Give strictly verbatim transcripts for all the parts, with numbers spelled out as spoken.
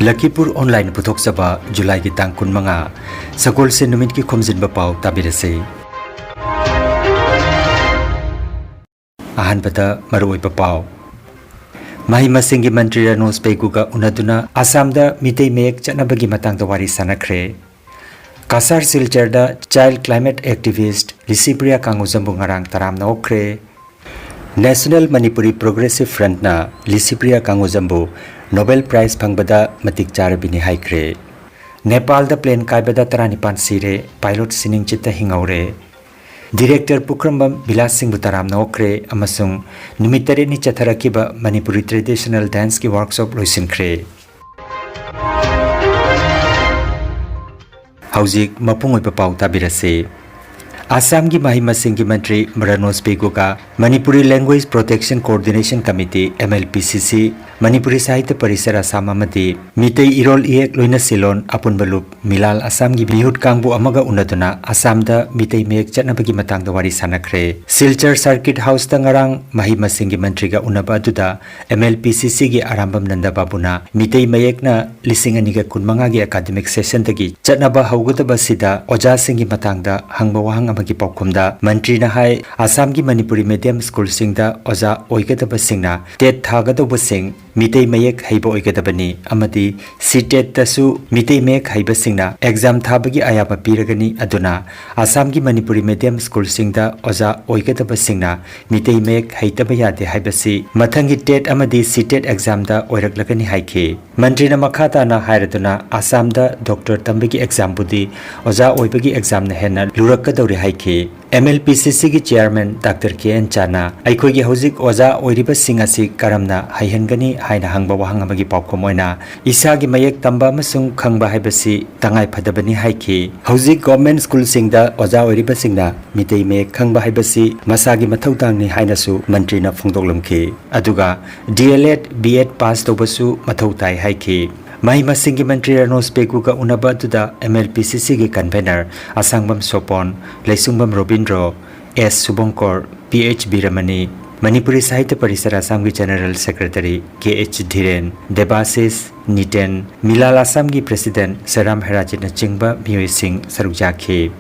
ꯂꯈꯤꯄꯨꯔ online ꯄꯨꯊꯣꯛꯆꯕ ꯖꯨꯂꯥꯏꯒꯤ ꯇꯥꯡ ꯀꯨꯟꯃꯉꯥ, ꯁꯒꯣꯜꯁꯦꯟ ꯅꯨꯃꯤꯠꯀꯤ ꯈꯣꯝꯖꯤꯟꯕ ꯄꯥꯎ ꯇꯥꯕꯤꯔꯁꯤ꯫ ꯑꯍꯥꯟꯕꯗ ꯃꯔꯨꯑꯣꯏꯕ ꯄꯥꯎ꯫ ꯃꯍꯩ ꯃꯁꯤꯡꯒꯤ ꯃꯟꯇ꯭ꯔꯤ ꯔꯥꯅꯣꯁ ꯄꯦꯒꯨꯒ ꯎꯅꯗꯨꯅ ꯑꯁꯥꯝꯗ ꯃꯤꯇꯩ ꯃꯌꯦꯛ ꯆꯠꯅꯕꯒꯤ ꯃꯇꯥꯡꯗ ꯋꯥꯔꯤ ꯁꯥꯟꯅꯈ꯭ꯔꯦ꯫ ꯀꯁꯥꯔ ꯁꯤꯜꯆꯔꯗ ꯆꯥꯏꯜ ꯀ꯭ꯂꯥꯏꯃꯦꯠ ꯑꯦꯛꯇꯤꯚꯤꯁ꯭ꯠ ꯂꯤꯁꯤꯄ꯭ꯔꯤꯌꯥ ꯀꯥꯡꯒꯨꯖꯝꯕꯨ ꯉꯔꯥꯡ ꯇꯔꯥꯝꯅ ꯑꯣꯛꯈ꯭ꯔꯦ꯫ ꯅꯦꯁꯅꯦꯜ ꯃꯅꯤꯄꯨꯔꯤ ꯄ꯭ꯔꯣꯒ꯭ꯔꯦꯁꯤꯚ ꯐ꯭ꯔꯟꯠꯅ ꯂꯤꯁꯤꯄ꯭ꯔꯤꯌꯥ ꯀꯥꯡꯒꯨꯖꯝꯕꯨ ꯅꯣꯕꯦꯜ ꯄ꯭ꯔꯥꯏꯖ ꯐꯪꯕꯗ ꯃꯇꯤꯛ ꯆꯥꯔꯕꯤꯅꯤ ꯍꯥꯏꯈ꯭ꯔꯦ꯫ ꯅꯦꯄꯥꯜꯗ ꯄ꯭ꯂꯦꯟ ꯀꯥꯏꯕꯗ ꯇꯔꯥꯅꯤꯄꯥꯟ ꯁꯤꯔꯦ, ꯄꯥꯏꯂꯣꯠ ꯁꯤꯅꯤꯡꯆꯤꯠꯇ ꯍꯤꯡꯍꯧꯔꯦ꯫ ꯗꯤꯔꯦꯛꯇꯔ ꯄꯨꯈ꯭ꯔꯝꯕꯝ ꯕꯤꯂꯥꯁ ꯁꯤꯡꯕꯨ ꯇꯔꯥꯝꯅ ꯑꯣꯛꯈ꯭ꯔꯦ ꯑꯃꯁꯨꯡ ꯅꯨꯃꯤꯠ ꯇꯔꯦꯠꯅꯤ ꯆꯠꯊꯔꯛꯈꯤꯕ ꯃꯅꯤꯄꯨꯔꯤ ꯇ꯭ꯔꯦꯗꯤꯁꯅꯦꯜ ꯗꯥꯟꯁꯀꯤ ꯋꯥꯔꯛꯁꯣꯞ ꯂꯣꯏꯁꯤꯟꯈ꯭ꯔꯦ꯫ ꯍꯧꯖꯤꯛ ꯃꯄꯨꯡ ꯑꯣꯏꯕ ꯄꯥꯎ ꯇꯥꯕꯤꯔꯁꯤ꯫ ꯑꯁꯥꯝꯒꯤ ꯃꯍꯩ ꯃꯁꯤꯡꯒꯤ ꯃꯟꯇ꯭ꯔꯤ ꯔꯥꯅꯣꯁ ꯄꯦꯒꯨꯒ Manipuri language protection coordination committee, M L P C C, Manipuri ꯁꯥꯍꯤꯇ꯭ꯌ ꯄꯔꯤꯁꯗ ꯑꯁꯥꯝ ꯑꯃꯗꯤ ꯃꯤꯇꯩ ꯏꯔꯣꯜ ꯏꯌꯦꯛ ꯂꯣꯏꯅ ꯁꯤꯂꯣꯟ ꯑꯄꯨꯟꯕ ꯂꯨꯞ ꯃꯤꯂꯥꯜ ꯑꯁꯥꯝꯒꯤ ꯃꯤꯍꯨꯠ ꯀꯥꯡꯕꯨ ꯑꯃꯒ ꯎꯅꯗꯨꯅ ꯑꯁꯥꯝꯗ ꯃꯤꯇꯩ ꯃꯌꯦꯛ ꯆꯠꯅꯕꯒꯤ ꯃꯇꯥꯡꯗ ꯋꯥꯔꯤ ꯁꯥꯟꯅꯈ꯭ꯔꯦ꯫ ꯁꯤꯜꯆꯔ ꯁꯔꯀꯤꯠ ꯍꯥꯎꯁꯇ ꯉꯔꯥꯡ ꯃꯍꯩ ꯃꯁꯤꯡꯒꯤ ꯃꯟꯇ꯭ꯔꯤꯒ ꯎꯅꯕ ꯑꯗꯨꯗ ꯑꯦꯝ ꯑꯦꯜ ꯄꯤ ꯁꯤ ꯁꯤꯒꯤ ꯑꯔꯥꯝꯕꯝ ꯅꯟꯗ ꯕꯥꯕꯨꯅ ꯃꯤꯇꯩ ꯃꯌꯦꯛꯅ ꯂꯤꯁꯤꯡ ꯑꯅꯤꯒ ꯀꯨꯟꯃꯉꯥꯒꯤ ꯑꯦꯀꯥꯗꯃꯤꯛ ꯁꯦꯁꯟꯗꯒꯤ ꯆꯠꯅꯕ ꯍꯧꯒꯗꯕꯁꯤꯗ ꯑꯣꯖꯥꯁꯤꯡꯒꯤ ꯃꯇꯥꯡꯗ ꯍꯪꯕ ꯋꯥꯍꯪ ꯑꯃꯒꯤ ꯄꯥꯎꯈꯨꯝꯗ ꯃꯟꯇ꯭ꯔꯤꯅ ꯍꯥꯏ, ꯑꯁꯥꯝꯒꯤ ꯃꯅꯤꯄꯨꯔꯤ ꯃꯤꯗꯤꯌꯝ ꯁ꯭ꯀꯨꯜꯁꯤꯡꯗ ꯑꯣꯖꯥ ꯑꯣꯏꯒꯗꯕꯁꯤꯡꯅ ꯇꯦꯠ ꯊꯥꯒꯗꯧꯕꯁꯤꯡ ꯃꯤꯇꯩ ꯃꯌꯦꯛ ꯍꯩꯕ ꯑꯣꯏꯒꯗꯕꯅꯤ ꯑꯃꯗꯤ ꯁꯤ ꯇꯦꯠꯇꯁꯨ ꯃꯤꯇꯩ ꯃꯌꯦꯛ ꯍꯩꯕꯁꯤꯡꯅ ꯑꯦꯛꯖꯥꯝ ꯊꯥꯕꯒꯤ ꯑꯌꯥꯕ ꯄꯤꯔꯒꯅꯤ꯫ ꯑꯗꯨꯅ ꯑꯁꯥꯝꯒꯤ ꯃꯅꯤꯄꯨꯔꯤ ꯃꯤꯗꯤꯌꯝ ꯁ꯭ꯀꯨꯜꯁꯤꯡꯗ ꯑꯣꯖꯥ ꯑꯣꯏꯒꯗꯕꯁꯤꯡꯅ ꯃꯤꯇꯩ ꯃꯌꯦꯛ ꯍꯩꯇꯕ ꯌꯥꯗꯦ ꯍꯥꯏꯕꯁꯤ ꯃꯊꯪꯒꯤ ꯇꯦꯠ ꯑꯃꯗꯤ ꯁꯤ ꯇꯦꯠ ꯑꯦꯛꯖꯥꯝꯗ ꯑꯣꯏꯔꯛꯂꯒꯅꯤ ꯍꯥꯏꯈꯤ꯫ ꯃꯟꯇ꯭ꯔꯤꯅ ꯃꯈꯥ ꯇꯥꯅ ꯍꯥꯏꯔꯗꯨꯅ ꯑꯁꯥꯝꯗ ꯗꯣꯛꯇꯔ ꯇꯝꯕꯒꯤ ꯑꯦꯛꯖꯥꯝꯕꯨꯗꯤ ꯑꯣꯖꯥ ꯑꯣꯏꯕꯒꯤ ꯑꯦꯛꯖꯥꯝꯅ ꯍꯦꯟꯅ ꯂꯨꯔꯛꯀꯗꯧꯔꯤ ꯍꯥꯏꯈꯤ꯫ ꯑꯦꯝ ꯑꯦꯜ ꯄꯤ ꯁꯤ ꯁꯤꯒꯤ ꯆꯤꯌꯥꯔꯃꯦꯟ ꯗꯥꯛꯇꯔ ꯀꯦ ꯑꯦꯟ ꯆꯥꯅ ꯑꯩꯈꯣꯏꯒꯤ ꯍꯧꯖꯤꯛ ꯑꯣꯖꯥ ꯑꯣꯏꯔꯤꯕꯁꯤꯡ ꯑꯁꯤ ꯀꯔꯝꯅ ꯍꯩꯍꯟꯒꯅꯤ ꯍꯥꯏꯅ ꯍꯪꯕ ꯋꯥꯍꯪ ꯑꯃꯒꯤ ꯄꯥꯎꯈꯨꯝ ꯑꯣꯏꯅ ꯏꯁꯥꯒꯤ ꯃꯌꯦꯛ ꯇꯝꯕ ꯑꯃꯁꯨꯡ ꯈꯪꯕ ꯍꯥꯏꯕꯁꯤ ꯇꯉꯥꯏ ꯐꯗꯕꯅꯤ ꯍꯥꯏꯈꯤ꯫ ꯍꯧꯖꯤꯛ ꯒꯣꯔꯃꯦꯟ ꯁ꯭ꯀꯨꯜꯁꯤꯡꯗ ꯑꯣꯖꯥ ꯑꯣꯏꯔꯤꯕꯁꯤꯡꯅ ꯃꯤꯇꯩ ꯃꯌꯦꯛ ꯈꯪꯕ ꯍꯥꯏꯕꯁꯤ ꯃꯁꯥꯒꯤ ꯃꯊꯧꯗꯥꯡꯅꯤ ꯍꯥꯏꯅꯁꯨ ꯃꯟꯇ꯭ꯔꯤꯅ ꯐꯣꯡꯗꯣꯛꯂꯝꯈꯤ꯫ ꯑꯗꯨꯒ ꯗꯤ ꯑꯦꯜ ꯑꯦꯗ, ꯕꯤ ꯑꯦꯗ ꯄꯥꯁ ꯇꯧꯕꯁꯨ ꯃꯊꯧ ꯇꯥꯏ ꯍꯥꯏꯈꯤ꯫ ꯃꯍꯩ ꯃꯁꯤꯡꯒꯤ ꯃꯟꯇ꯭ꯔꯤ ꯔꯥꯅꯣꯁ ꯄꯦꯒꯨꯒ ꯎꯅꯕ ꯑꯗꯨꯗ ꯑꯦꯝ ꯑꯦꯜ ꯄꯤ ꯁꯤ ꯁꯤꯒꯤ ꯀꯟꯚꯦꯅꯔ ꯑꯁꯥꯡꯕꯝ ꯁꯣꯄꯣꯟ, ꯂꯩꯁꯨꯡꯕꯝ ꯔꯣꯕꯤꯟꯗ꯭ꯔꯣ, ꯑꯦꯁ ꯁꯨꯕꯪꯀꯣꯔ, ꯄꯤ ꯑꯩꯆ ꯕꯤꯔꯃꯅꯤ, ꯃꯅꯤꯄꯨꯔꯤ ꯁꯥꯍꯤꯇ꯭ꯌ ꯄꯔꯤꯁꯠ ꯑꯁꯥꯝꯒꯤ ꯖꯦꯅꯔꯦꯜ ꯁꯦꯀ꯭ꯔꯦꯇꯔꯤ ꯀꯦ ꯑꯩꯆ ꯙꯤꯔꯦꯟ, ꯗꯦꯕꯥꯁꯤꯁ, ꯅꯤꯇꯦꯟ, ꯃꯤꯂꯥꯜ ꯑꯁꯥꯝꯒꯤ ꯄ꯭ꯔꯦꯁꯤꯗꯦꯟꯠ ꯁꯦꯔꯥꯝ ꯍꯦꯔꯥꯖꯤꯠꯅꯆꯤꯡꯕ ꯃꯤꯑꯣꯏꯁꯤꯡ ꯁꯔꯨꯛ ꯌꯥꯈꯤ꯫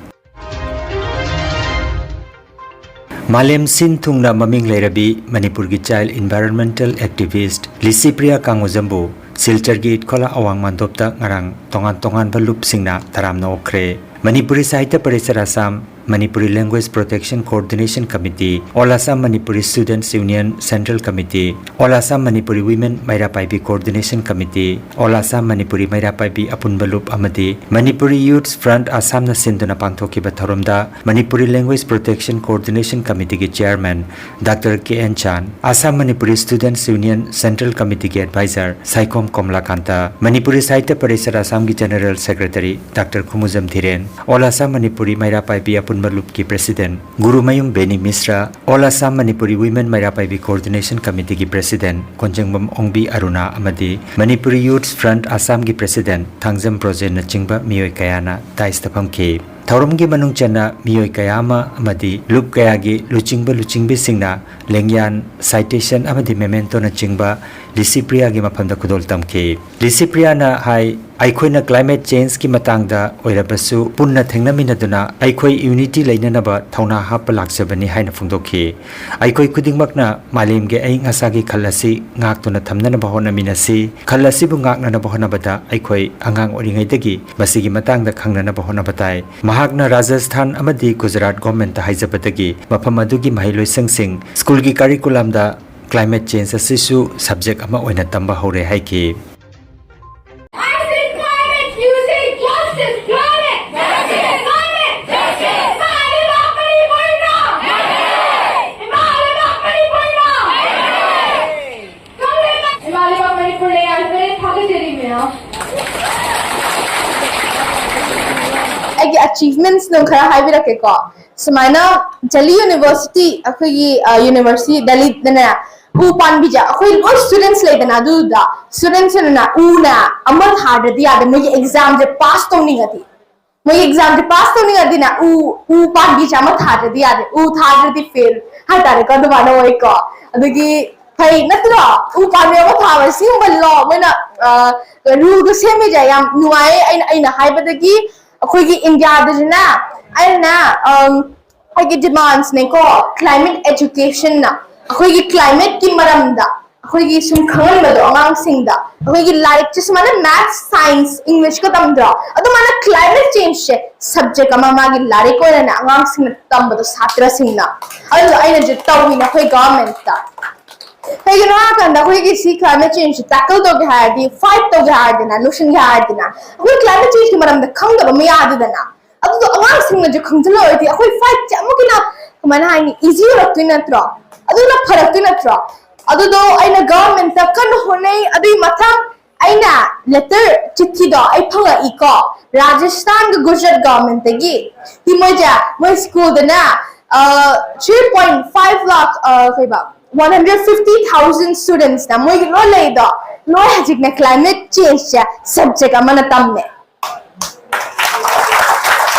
ꯃꯥꯂꯦꯝ ꯁꯤꯟ ꯊꯨꯡꯅ ꯃꯃꯤꯡ ꯂꯩꯔꯕꯤ ꯃꯅꯤꯄꯨꯔꯒꯤ ꯆꯥꯏꯜ ꯏꯟꯚꯥꯏꯔꯣꯟꯃꯦꯟꯇꯦꯜ ꯑꯦꯛꯇꯤꯚꯤꯁꯠ ꯂꯤꯁꯤꯄ꯭ꯔꯤꯌꯥ ꯀꯥꯡꯉꯨꯖꯝꯕꯨ ꯁꯤꯜꯆꯔꯒꯤ ꯏꯠꯈꯣꯂꯥ ꯑꯋꯥꯡ ꯃꯥꯟꯗꯣꯞꯇ ꯉꯔꯥꯡ ꯇꯣꯉꯥꯟ ꯇꯣꯉꯥꯟꯕ ꯂꯨꯞꯁꯤꯡꯅ ꯇꯔꯥꯝꯅ ꯑꯣꯛꯈ꯭ꯔꯦ꯫ Manipuri Sahitya Parishad Assam, Manipuri language protection coordination committee, all Assam Manipuri students union central committee, all Assam Manipuri women Meira Paibi coordination committee, all Assam Manipuri Meira Paibi ꯑꯄꯨꯟꯕ ꯂꯨꯞ ꯑꯃꯗꯤ ꯃꯅꯤꯄꯨꯔꯤ ꯌꯨꯊꯁ ꯐ꯭ꯔꯟꯠ ꯑꯁꯥꯝꯅ ꯁꯤꯟꯗꯨꯅ ꯄꯥꯡꯊꯣꯛꯈꯤꯕ ꯊꯧꯔꯝꯗ ꯃꯅꯤꯄꯨꯔꯤ ꯂꯦꯡꯒ꯭ꯋꯦꯖ ꯄ꯭ꯔꯣꯇꯦꯛꯁꯟ ꯀꯣꯑꯣꯔꯗꯤꯅꯦꯁꯟ ꯀꯃꯤꯇꯤꯒꯤ chairman doctor K N Chan, Assam Manipuri students union central ꯀꯃꯤꯇꯤꯒꯤ ꯑꯦꯗꯚꯥꯏꯖꯔ ꯁꯥꯏꯈꯣꯝ ꯀꯣꯝꯂꯥꯀꯥꯟꯇ, ꯃꯅꯤꯄꯨꯔꯤ ꯁꯥꯍꯤꯇ꯭ꯌ ꯄꯔꯤꯁꯠ ꯑꯁꯥꯝꯒꯤ general secretary doctor Khumujam Dhiren, all Assam Manipuri Meira Paibi ꯑꯄꯨꯟꯕ ꯂꯨꯞꯀꯤ president Gurumayum Beni Mishra, all Assam Manipuri women Meira Paibi coordination ꯀꯃꯤꯇꯤꯒꯤ ꯄ꯭ꯔꯦꯁꯤꯗꯦꯟꯠ ꯀꯣꯟꯖꯦꯡꯕꯝ ꯑꯣꯡꯕꯤ ꯑꯔꯨꯅꯥ ꯑꯃꯗꯤ ꯃꯅꯤꯄꯨꯔꯤ ꯌꯨꯊꯁ ꯐ꯭ꯔꯟꯠ ꯑꯁꯥꯝꯒꯤ ꯄ꯭ꯔꯦꯁꯤꯗꯦꯟꯠ ꯊꯥꯡꯖꯝ ꯕ꯭ꯔꯣꯖꯦꯟꯅꯆꯤꯡꯕ ꯃꯤꯑꯣꯏ ꯀꯌꯥꯅ ꯗꯥꯏꯁꯇ ꯐꯝꯈꯤ꯫ ꯊꯧꯔꯝꯒꯤ ꯃꯅꯨꯡ ꯆꯟꯅ ꯃꯤꯑꯣꯏ ꯀꯌꯥ ꯑꯃ ꯑꯃꯗꯤ ꯂꯨꯞ ꯀꯌꯥꯒꯤ ꯂꯨꯆꯤꯡꯕ ꯂꯨꯆꯤꯡꯕꯤꯁꯤꯡꯅ ꯂꯦꯡꯌꯥꯟ, ꯁꯥꯏꯇꯦꯁꯟ ꯑꯃꯗꯤ ꯃꯦꯃꯦꯟꯇꯣꯅꯆꯤꯡꯕ ꯂꯤꯁꯤꯄ꯭ꯔꯤꯌꯥꯒꯤ ꯃꯐꯝꯗ ꯈꯨꯗꯣꯜ ꯇꯝꯈꯤ꯫ ꯂꯤꯁꯤꯄ꯭ꯔꯤꯌꯥꯅ ꯍꯥꯏ, ꯑꯩꯈꯣꯏꯅ ꯀ꯭ꯂꯥꯏꯃꯦꯠ ꯆꯦꯟꯖꯀꯤ ꯃꯇꯥꯡꯗ ꯑꯣꯏꯔꯕꯁꯨ ꯄꯨꯟꯅ ꯊꯦꯡꯅꯃꯤꯟꯅꯗꯨꯅ ꯑꯩꯈꯣꯏ ꯌꯨꯅꯤꯇꯤ ꯂꯩꯅꯅꯕ ꯊꯧꯅꯥ ꯍꯥꯞꯄ ꯂꯥꯛꯆꯕꯅꯤ ꯍꯥꯏꯅ ꯐꯣꯡꯗꯣꯛꯈꯤ꯫ ꯑꯩꯈꯣꯏ ꯈꯨꯗꯤꯡꯃꯛꯅ ꯃꯥꯂꯦꯝꯒꯤ ꯑꯏꯪ ꯑꯁꯥꯒꯤ ꯈꯜ ꯑꯁꯤ ꯉꯥꯛꯇꯨꯅ ꯊꯝꯅꯅꯕ ꯍꯣꯠꯅꯃꯤꯟꯅꯁꯤ꯫ ꯈꯜ ꯑꯁꯤꯕꯨ ꯉꯥꯛꯅꯅꯕ ꯍꯣꯠꯅꯕꯗ ꯑꯩꯈꯣꯏ ꯑꯉꯥꯡ ꯑꯣꯏꯔꯤꯉꯩꯗꯒꯤ ꯃꯁꯤꯒꯤ ꯃꯇꯥꯡꯗ ꯈꯪꯅꯅꯕ ꯍꯣꯠꯅꯕ ꯇꯥꯏ꯫ ꯃꯍꯥꯛꯅ ꯔꯥꯖꯁꯊꯥꯟ ꯑꯃꯗꯤ ꯒꯨꯖꯔꯥꯠ ꯒꯣꯔꯃꯦꯟꯠꯇ ꯍꯥꯏꯖꯕꯗꯒꯤ ꯃꯐꯝ ꯑꯗꯨꯒꯤ ꯃꯍꯩꯂꯣꯏꯁꯪꯁꯤꯡ ꯁ꯭ꯀꯨꯜꯒꯤ ꯀꯔꯤꯀꯨꯂꯝꯗ ꯀ꯭ꯂꯥꯏꯃꯦꯠ ꯆꯦꯟꯖ ꯑꯁꯤꯁꯨ ꯁꯕꯖꯦꯛ ꯑꯃ ꯑꯣꯏꯅ ꯇꯝꯕ ꯍꯧꯔꯦ ꯍꯥꯏꯈꯤ꯫ ꯑꯩꯒꯤ ꯑꯦꯆꯤꯚꯃꯦꯟꯠꯁ ꯅꯪ ꯈꯔ ꯍꯥꯏꯕꯤꯔꯛꯀꯦꯀꯣ꯫ ꯁꯨꯃꯥꯏꯅ ꯗꯦꯜꯂꯤ ꯌꯨꯅꯤꯚꯔꯁꯤꯇꯤ, ꯑꯩꯈꯣꯏꯒꯤ, ꯑ, ꯌꯨꯅꯤꯚꯔꯁꯤꯇꯤ ꯗꯦꯜꯂꯤꯗꯅꯦ, ꯎ ꯄꯥꯝꯕꯤꯁꯦ ꯑꯩꯈꯣꯏ ꯂꯣꯏ ꯁ꯭ꯇꯨꯗꯦꯟꯠꯁ ꯂꯩꯗꯅ, ꯑꯗꯨꯗꯨꯗ ꯁ꯭ꯇꯨꯗꯦꯟꯠꯁ ꯑꯣꯏꯅꯅꯦ ꯎꯅꯦ ꯑꯃ ꯊꯥꯗ꯭ꯔꯗꯤ ꯌꯥꯗꯦ, ꯃꯣꯏꯒꯤ ꯑꯦꯛꯖꯥꯝꯁꯦ ꯄꯥꯁ ꯇꯧꯅꯤꯡꯉꯗꯤ꯫ ꯃꯣꯏ ꯑꯦꯛꯖꯥꯝꯁꯦ ꯄꯥꯁ ꯇꯧꯅꯤꯡꯉꯗꯤꯅꯦ, ꯎ ꯎ ꯄꯥꯝꯕꯤꯁꯦ ꯑꯃ ꯊꯥꯗ꯭ꯔꯗꯤ ꯌꯥꯗꯦ꯫ ꯎ ꯊꯥꯗ꯭ꯔꯗꯤ ꯐꯦꯜ ꯍꯥꯏꯇꯥꯔꯦꯀꯣ, ꯑꯗꯨꯃꯥꯏꯅ ꯑꯣꯏꯀꯣ꯫ ꯑꯗꯨꯒꯤ ꯐꯩ ꯅꯠꯇ꯭ꯔꯣ? ꯎ ꯄꯥꯝꯕꯤ ꯑꯃ ꯊꯥꯕ, ꯁꯤꯒꯨꯝꯕ ꯂꯣ ꯃꯣꯏꯅ ꯔꯨꯜꯗꯣ ꯁꯦꯝꯃꯤꯁꯦ ꯌꯥꯝ ꯅꯨꯡꯉꯥꯏꯌꯦ꯫ ꯑꯩꯅ ꯑꯩꯅ ꯍꯥꯏꯕꯗꯒꯤ ꯑꯩꯈꯣꯏꯒꯤ ꯏꯟꯗꯤꯌꯥꯗꯁꯨꯅꯦ, ꯑꯩꯅ ꯑꯩꯒꯤ ꯗꯤꯃꯥꯟꯁꯅꯦꯀꯣ, ꯀ꯭ꯂꯥꯏꯃꯦꯠ ꯑꯦꯖꯨꯀꯦꯁꯟꯅ ꯑꯩꯈꯣꯏꯒꯤ ꯀ꯭ꯂꯥꯏꯃꯦꯠꯀꯤ ꯃꯔꯝꯗ ꯑꯩꯈꯣꯏꯒꯤ ꯁꯨꯝ ꯈꯪꯍꯟꯕꯗꯣ ꯑꯉꯥꯡꯁꯤꯡꯗ꯫ ꯑꯩꯈꯣꯏꯒꯤ ꯂꯥꯏꯔꯤꯛꯁꯦ ꯁꯨꯃꯥꯏꯅ ꯃꯦꯠꯁ, ꯁꯥꯏꯟꯁ, ꯏꯪꯂꯤꯁꯀ ꯇꯝꯗ꯭ꯔꯣ, ꯑꯗꯨꯃꯥꯏꯅ ꯀ꯭ꯂꯥꯏꯃꯦꯠ ꯆꯦꯟꯖꯁꯦ ꯁꯕꯖꯦꯛ ꯑꯃ ꯃꯥꯒꯤ ꯂꯥꯏꯔꯤꯛ ꯑꯣꯏꯅꯅꯦ ꯑꯉꯥꯡꯁꯤꯡꯅ ꯇꯝꯕꯗꯣ, ꯁꯥꯇ꯭ꯔꯁꯤꯡꯅ꯫ ꯑꯗꯨꯗꯣ ꯑꯩꯅꯁꯨ ꯇꯧꯋꯤꯅꯦ ꯑꯩꯈꯣꯏ ꯒꯚꯔꯟꯃꯦꯟꯠꯇ꯫ ꯀꯩꯒꯤꯅꯣ ꯍꯥꯏꯔꯀꯥꯟꯗ ꯑꯩꯈꯣꯏꯒꯤ ꯁꯤ ꯀ꯭ꯂꯥꯏꯃꯦꯠ ꯆꯦꯟꯖꯁꯦ ꯇꯦꯀꯜ ꯇꯧꯒꯦ ꯍꯥꯏꯔꯗꯤ, ꯐꯥꯏꯠ ꯇꯧꯒꯦ ꯍꯥꯏꯔꯗꯤꯅꯦ, ꯂꯣꯏꯁꯤꯟꯒꯦ ꯍꯥꯏꯔꯗꯤꯅꯦ, ꯑꯩꯈꯣꯏ ꯀ꯭ꯂꯥꯏꯃꯦꯠ ꯆꯦꯟꯖꯀꯤ ꯃꯔꯝꯗ ꯈꯪꯗꯕ ꯑꯃ ꯌꯥꯗꯦꯗꯅ꯫ ꯑꯗꯨꯗꯣ ꯑꯉꯥꯡꯁꯤꯡꯅꯁꯨ ꯈꯪꯖꯤꯜꯍꯧꯔꯗꯤ ꯑꯩꯈꯣꯏ ꯐꯥꯏꯠꯁꯦ ꯑꯃꯨꯛꯀ ꯍꯦꯟꯅ, ꯀꯃꯥꯏꯅ ꯍꯥꯏꯅꯤ, ꯏꯖꯤ ꯑꯣꯏꯔꯛꯇꯣꯏ ꯅꯠꯇ꯭ꯔꯣ? ꯑꯗꯨꯅ ꯐꯔꯛꯇꯣꯏ ꯅꯠꯇ꯭ꯔꯣ? ꯑꯗꯨꯗꯣ ꯑꯩꯅ ꯒꯚꯔꯟꯃꯦꯟꯠꯇ ꯀꯟꯅ ꯍꯣꯠꯅꯩ꯫ ꯑꯗꯨꯒꯤ ꯃꯊꯪ ꯑꯩꯅ ꯂꯦꯇꯔ, ꯆꯤꯊꯤꯗꯣ ꯑꯩ ꯐꯪꯉꯛꯏꯀꯣ, ꯔꯥꯖꯁꯊꯥꯟꯒ ꯒꯨꯖꯔꯥꯠ ꯒꯚꯔꯟꯃꯦꯟꯠꯇꯒꯤ꯫ ꯁꯤ ꯃꯣꯏꯁꯦ, ꯃꯣꯏ ꯁ꯭ꯀꯨꯜꯗꯅꯦ, three point five lakh, ꯀꯩꯕ, one hundred fifty thousand ꯁ꯭ꯇꯨꯗꯦꯟꯠꯁꯅ ꯃꯣꯏꯒꯤ ꯂꯣꯏ ꯂꯩꯗꯣ, ꯂꯣꯏ ꯍꯧꯖꯤꯛꯅꯦ ꯀ꯭ꯂꯥꯏꯃꯦꯠ ꯆꯦꯟꯖꯁꯦ ꯁꯕꯖꯦꯛ ꯑꯃꯅ ꯇꯝꯃꯦ꯫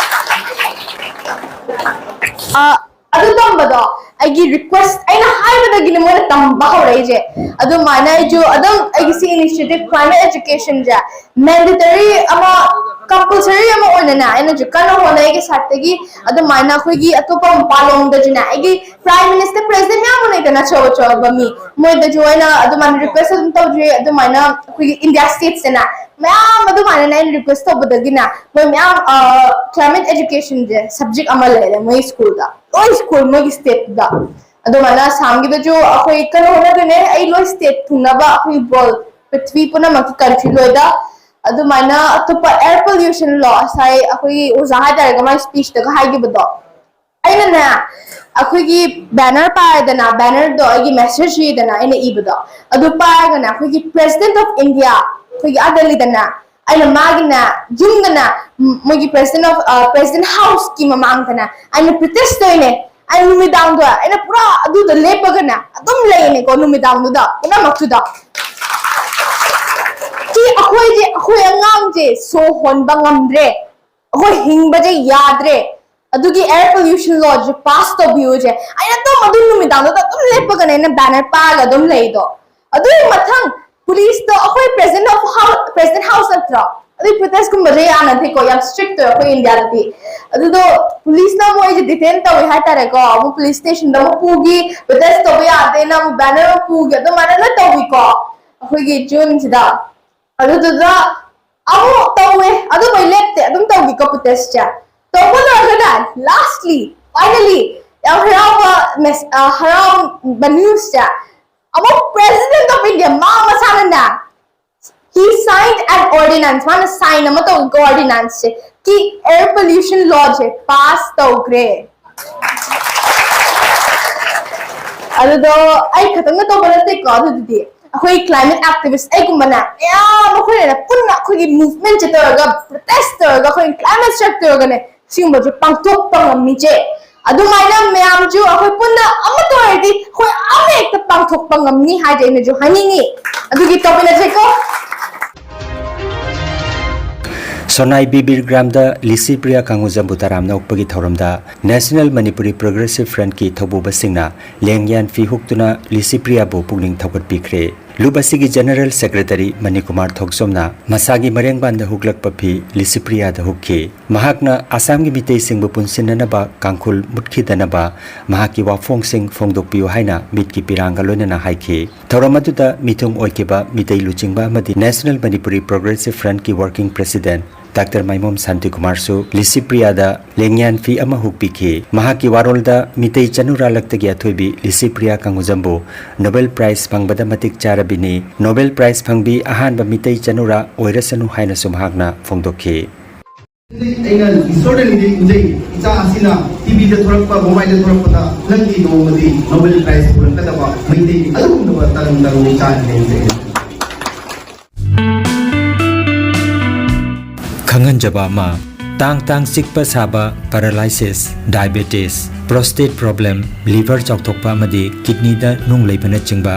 ꯑ, ꯑꯗꯨ ꯇꯝꯕꯗꯣ ꯑꯩꯒꯤ ꯔꯤꯀ꯭ꯋꯦꯁ, ꯑꯩꯅ ꯍꯥꯏꯕꯗꯒꯤꯅꯦ ꯃꯣꯏꯅ ꯇꯝꯕ ꯍꯧꯔꯛꯏꯁꯦ꯫ ꯑꯗꯨꯃꯥꯏꯅ ꯑꯩꯁꯨ ꯑꯗꯨꯝ ꯑꯩꯒꯤ ꯁꯤ ꯏꯅꯤꯁꯤꯌꯦꯇꯤꯚ ꯀ꯭ꯂꯥꯏꯃꯦꯠ ꯑꯦꯖꯨꯀꯦꯁꯟꯁꯦ ꯃꯦꯟꯗꯦꯇꯔꯤ ꯑꯃ, ꯀꯝꯄꯜꯁꯔꯤ ꯑꯃ ꯑꯣꯏꯅꯅꯦ ꯑꯩꯅꯁꯨ ꯀꯟꯅ ꯍꯣꯠꯅꯩ ꯑꯩꯒꯤ ꯁꯥꯏꯠꯇꯒꯤ꯫ ꯑꯗꯨꯃꯥꯏꯅ ꯑꯩꯈꯣꯏꯒꯤ ꯑꯇꯣꯞꯄ ꯃꯄꯥꯟꯂꯣꯝꯗꯁꯨꯅꯦ, ꯑꯩꯒꯤ ꯄ꯭ꯔꯥꯏꯝ ꯃꯤꯅꯤꯁꯇꯔ, ꯄ꯭ꯔꯦꯁꯤꯗꯦꯟꯠ ꯃꯌꯥꯝ ꯑꯃ ꯂꯩꯗꯅ, ꯑꯆꯧ ꯑꯆꯧꯕ ꯃꯤ, ꯃꯣꯏꯗꯁꯨ ꯑꯩꯅ ꯑꯗꯨꯃꯥꯏꯅ ꯔꯤꯀ꯭ꯋꯦꯁ ꯑꯗꯨꯝ ꯇꯧꯖꯩ꯫ ꯑꯗꯨꯃꯥꯏꯅ ꯑꯩꯈꯣꯏꯒꯤ ꯏꯟꯗꯤꯌꯥ ꯁ꯭ꯇꯦꯠꯁꯇꯅꯦ ꯃꯌꯥꯝ ꯑꯗꯨꯃꯥꯏꯅꯅꯦ ꯑꯩꯅ ꯔꯤꯀ꯭ꯋꯦꯁ ꯇꯧꯕꯗꯒꯤꯅꯦ ꯃꯣꯏ ꯃꯌꯥꯝ ꯀ꯭ꯂꯥꯏꯃꯦꯠ ꯑꯦꯖꯨꯀꯦꯁꯟꯁꯦ ꯁꯕꯖꯦꯛ ꯑꯃ ꯂꯩꯔꯦ ꯃꯣꯏ ꯁ꯭ꯀꯨꯜꯗ, ꯂꯣꯏ ꯁ꯭ꯀꯨꯜ ꯃꯣꯏꯒꯤ ꯁ꯭ꯇꯦꯠꯇꯨꯗ꯫ ꯑꯗꯨꯃꯥꯏꯅ ꯑꯁꯥꯝꯒꯤꯗꯁꯨ ꯑꯩꯈꯣꯏ ꯀꯟꯅ ꯍꯣꯠꯅꯗꯣꯏꯅꯦ꯫ ꯑꯩ ꯂꯣꯏ ꯁ꯭ꯇꯦꯠ ꯊꯨꯡꯅꯕ ꯑꯩꯈꯣꯏ ꯋꯥꯔꯜ, ꯄ꯭ꯔꯤꯊꯤꯕꯤ ꯄꯨꯝꯅꯃꯛꯀꯤ ꯀꯟꯇ꯭ꯔꯤ ꯂꯣꯏꯗ꯫ ꯑꯗꯨꯃꯥꯏꯅ ꯑꯇꯣꯞꯄ ꯑꯦꯌꯔ ꯄꯣꯂ꯭ꯌꯨꯁꯟ ꯂꯣ, ꯉꯁꯥꯏ ꯑꯩꯈꯣꯏꯒꯤ ꯑꯣꯖꯥ ꯍꯥꯏꯇꯥꯔꯦ, ꯃꯥꯏ ꯁ꯭ꯄꯤꯆꯇꯒ ꯍꯥꯏꯈꯤꯕꯗꯣ, ꯑꯩꯅꯅꯦ ꯑꯩꯈꯣꯏꯒꯤ ꯕꯦꯅꯔ ꯄꯥꯏꯔꯦꯗꯅ, ꯕꯦꯅꯔꯗꯣ ꯑꯩꯒꯤ ꯃꯦꯁꯦꯖ ꯏꯗꯅ ꯑꯩꯅ ꯏꯕꯗꯣ, ꯑꯗꯨ ꯄꯥꯏꯔꯒꯅꯦ ꯑꯩꯈꯣꯏꯒꯤ ꯄ꯭ꯔꯦꯁꯤꯗꯦꯟꯠ ꯑꯣꯐ ꯏꯟꯗꯤꯌꯥ, ꯑꯩꯈꯣꯏꯒꯤ ꯑꯥ ꯗꯦꯜꯂꯤꯗꯅꯦ, ꯑꯩꯅ ꯃꯥꯒꯤꯅꯦ ꯌꯨꯝꯗꯅꯦ, ꯎꯝ, ꯃꯣꯏꯒꯤ ꯄ꯭ꯔꯦꯁꯤꯗꯦꯟꯠ ꯑꯣꯐ, ꯑ, ꯄ꯭ꯔꯦꯁꯤꯗꯦꯟꯠ ꯍꯥꯎꯁꯀꯤ ꯃꯃꯥꯡꯗꯅꯦ ꯑꯩꯅ ꯄ꯭ꯔꯣꯇꯦꯁ ꯇꯧꯔꯤꯅꯦ꯫ ꯑꯩ ꯅꯨꯃꯤꯗꯥꯡꯗꯣ ꯑꯩꯅ ꯄꯨꯔꯥ ꯑꯗꯨꯗ ꯂꯦꯞꯄꯒꯅꯦ ꯑꯗꯨꯝ ꯂꯩꯔꯤꯅꯦꯀꯣ, ꯅꯨꯃꯤꯗꯥꯡꯗꯨꯗ ꯄꯨꯝꯅꯃꯛꯇꯨꯗ꯫ ꯁꯤ ꯑꯩꯈꯣꯏꯁꯦ, ꯑꯩꯈꯣꯏ ꯑꯉꯥꯡꯁꯦ ꯁꯣ ꯍꯣꯟꯕ ꯉꯝꯗ꯭ꯔꯦ꯫ ꯑꯩꯈꯣꯏ ꯍꯤꯡꯕꯁꯦ ꯌꯥꯗ꯭ꯔꯦ, ꯑꯗꯨꯒꯤ air pollution lawꯁꯦ pass ꯇꯧꯕꯤꯌꯨꯁꯦ꯫ ꯑꯩꯅ ꯑꯗꯨꯝ ꯑꯗꯨ ꯅꯨꯃꯤꯗꯥꯡꯗꯨꯗ ꯑꯗꯨꯝ ꯂꯦꯞꯄꯒꯅꯦ ꯑꯩꯅ banner ꯄꯥꯔꯒ ꯑꯗꯨꯝ ꯂꯩꯗꯣ꯫ ꯑꯗꯨꯒꯤ ꯃꯊꯪ policeꯇꯣ, ꯑꯩꯈꯣꯏ president of house, president house ꯅꯠꯇ꯭ꯔꯣ? ꯑꯗꯨꯏ protestꯀꯨꯝꯕꯁꯦ ꯌꯥꯅꯗꯦꯀꯣ, ꯌꯥꯝ strict ꯑꯣꯏ ꯑꯩꯈꯣꯏ ꯏꯟꯗꯤꯌꯥꯗꯗꯤ꯫ ꯑꯗꯨꯗꯣ policeꯅ ꯃꯣꯏꯁꯦ detain ꯇꯧꯋꯦ ꯍꯥꯏꯇꯥꯔꯦꯀꯣ, ꯑꯃꯨꯛ police stationꯗ ꯑꯃꯨꯛ ꯄꯨꯈꯤ, protest ꯇꯧꯕ ꯌꯥꯗꯦꯅ ꯑꯃꯨꯛ banner ꯑꯃꯨꯛ ꯄꯨꯈꯤ, ꯑꯗꯨꯃꯥꯏꯅ ꯂꯣꯏ ꯇꯧꯋꯤꯀꯣ ꯑꯩꯈꯣꯏꯒꯤ Juneꯁꯤꯗ꯫ ꯑꯗꯨꯗꯨꯒ ꯑꯃꯨꯛ ꯇꯧꯋꯦ, ꯑꯗꯨꯕꯨ ꯑꯩ ꯂꯦꯞꯇꯦ, ꯑꯗꯨꯝ ꯇꯧꯈꯤꯀꯣ protestꯁꯦ꯫ ꯇꯧꯕ ꯂꯣꯏꯔꯒꯅꯦ, lastly, finally, ꯌꯥꯝ ꯍꯔꯥꯎꯕ mess-, ꯑ, ꯍꯔꯥꯎꯕ newsꯁꯦ, ꯑꯃꯨꯛ president of India ꯃꯥ ꯃꯁꯥꯅꯅꯦ, he signed an ordinance, ꯃꯥꯅ sign ꯑꯃ ꯇꯧꯈꯤꯀꯣ ordinanceꯁꯦ, ꯀꯤ air pollution lawꯁꯦ pass ꯇꯧꯈ꯭ꯔꯦ꯫ ꯑꯗꯨꯗꯣ ꯑꯩ ꯈꯛꯇꯪꯅ ꯇꯧꯕ ꯅꯠꯇꯦꯀꯣ, ꯑꯗꯨꯗꯨꯗꯤ ꯑꯩꯈꯣꯏ climate activist ꯑꯩꯒꯨꯝꯕꯅ ꯃꯌꯥꯝ ꯑꯩꯈꯣꯏꯅ ꯄꯨꯟꯅ ꯑꯩꯈꯣꯏꯒꯤ movementꯁꯦ ꯇꯧꯔꯒ, protest ꯇꯧꯔꯒ, ꯑꯩꯈꯣꯏ climate strike ꯇꯧꯔꯒꯅꯦ ꯁꯤꯒꯨꯝꯕꯁꯦ ꯄꯥꯡꯊꯣꯛꯄ ꯉꯝꯃꯤꯁꯦ꯫ ꯑꯗꯨꯃꯥꯏꯅ ꯃꯌꯥꯝꯁꯨ ꯑꯩꯈꯣꯏ ꯄꯨꯟꯅ ꯑꯃꯠꯇ ꯑꯣꯏꯔꯗꯤ ꯑꯩꯈꯣꯏ ꯑꯃ ꯍꯦꯛꯇ ꯄꯥꯡꯊꯣꯛꯄ ꯉꯝꯅꯤ ꯍꯥꯏꯗꯤ ꯑꯩꯅꯁꯨ ꯍꯥꯏꯅꯤꯡꯉꯤ꯫ ꯑꯗꯨꯒꯤ ꯇꯧꯃꯤꯟꯅꯁꯦꯀꯣ꯫ ꯁꯣꯅꯥꯏ ꯕꯤꯕꯤꯔ ꯒ꯭ꯔꯥꯝꯗ ꯂꯤꯁꯤ ꯄ꯭ꯔꯤꯌꯥ ꯀꯥꯡꯉꯨꯖꯝꯕꯨ ꯇꯔꯥꯝꯅ ꯑꯣꯛꯄꯒꯤ ꯊꯧꯔꯝꯗ National Manipuri Progressive Frontꯀꯤ ꯊꯧꯕꯨꯕꯁꯤꯡꯅ ꯂꯦꯡꯌꯥꯟ ꯐꯤ ꯍꯨꯛꯇꯨꯅ ꯂꯤꯁꯤ ꯄ꯭ꯔꯤꯌꯥꯕꯨ ꯄꯨꯛꯅꯤꯡ ꯊꯧꯒꯠꯄꯤꯈ꯭ꯔꯦ꯫ ꯂꯨꯞ ꯑꯁꯤꯒꯤ General Secretary ꯃꯅꯤꯀꯨꯃꯥꯔ ꯊꯣꯛꯆꯣꯝꯅ ꯃꯁꯥꯒꯤ ꯃꯔꯦꯡꯕꯥꯟꯗ ꯍꯨꯛꯂꯛꯄ ꯐꯤ ꯂꯤꯁꯤ ꯄ꯭ꯔꯤꯌꯥꯗ ꯍꯨꯛꯈꯤ꯫ ꯃꯍꯥꯛꯅ ꯑꯁꯥꯝꯒꯤ ꯃꯤꯇꯩꯁꯤꯡꯕꯨ ꯄꯨꯟꯁꯤꯟꯅꯅꯕ ꯀꯥꯡꯈꯨꯜ ꯃꯨꯠꯈꯤꯗꯅꯕ ꯃꯍꯥꯛꯀꯤ ꯋꯥꯐꯣꯡꯁꯤꯡ ꯐꯣꯡꯗꯣꯛꯄꯤꯌꯨ ꯍꯥꯏꯅ ꯃꯤꯠꯀꯤ ꯄꯤꯔꯥꯡꯒ ꯂꯣꯏꯅꯅ ꯍꯥꯏꯈꯤ꯫ ꯊꯧꯔꯝ ꯑꯗꯨꯗ ꯃꯤꯊꯨꯡ ꯑꯣꯏꯈꯤꯕ ꯃꯤꯇꯩ ꯂꯨꯆꯤꯡꯕ ꯑꯃꯗꯤ National Manipuri Progressive Frontꯀꯤ Working President ꯗꯥꯛꯇꯔ ꯃꯥꯏꯃꯣꯝ ꯁꯥꯟꯇꯤꯀꯨꯃꯥꯔꯁꯨ ꯂꯤꯁꯤ ꯄ꯭ꯔꯤꯌꯥꯗ ꯂꯦꯡꯌꯥꯟ ꯐꯤ ꯑꯃ ꯍꯨꯛꯄꯤꯈꯤ꯫ ꯃꯍꯥꯛꯀꯤ ꯋꯥꯔꯣꯜꯗ ꯃꯤꯇꯩ ꯆꯅꯨꯔꯥ ꯂꯛꯇꯒꯤ ꯑꯊꯣꯏꯕꯤ ꯂꯤꯁꯤ ꯄ꯭ꯔꯤꯌꯥ ꯀꯪꯒꯨꯖꯝꯕꯨ Nobel Prize ꯐꯪꯕꯗ ꯃꯇꯤꯛ ꯆꯥꯔꯕꯤꯅꯤ꯫ Nobel Prize ꯐꯪꯕꯤ ꯑꯍꯥꯟꯕ ꯃꯤꯇꯩ ꯆꯅꯨꯔꯥ ꯑꯣꯏꯔꯁꯅꯨ ꯍꯥꯏꯅꯁꯨ ꯃꯍꯥꯛꯅ ꯐꯣꯡꯗꯣꯛꯈꯤ꯫ ꯑꯩꯅ ꯏꯁꯣꯔꯗ ꯅꯤꯡꯖꯩ, ꯏꯆꯥ ꯑꯁꯤꯅ ꯇꯤꯚꯤꯗ ꯊꯣꯔꯛꯄ, ꯃꯣꯕꯥꯏꯜꯗ ꯊꯣꯔꯛꯄꯗ ꯅꯪꯒꯤ ꯅꯣꯡꯃꯗꯤ ꯅꯣꯕꯦꯜ ꯄ꯭ꯔꯥꯏꯖ ꯄꯨꯔꯛꯀꯗꯕ ꯃꯩꯇꯩꯒꯤ ꯑꯗꯨꯒꯨꯝꯂꯕ ꯇꯔꯪ ꯇꯔꯪ ꯏꯆꯥ ꯑꯅꯤ ꯂꯩꯖꯩ꯫ ꯈꯪꯍꯟꯖꯕ ꯑꯃ, ꯇꯥꯡ ꯇꯥꯡ ꯆꯤꯛꯄ ꯁꯥꯕ, paralysis, diabetes, prostate problem, liver ꯆꯥꯎꯊꯣꯛꯄ ꯑꯃꯗꯤ kidneyꯗ ꯅꯨꯡ ꯂꯩꯕꯅꯆꯤꯡꯕ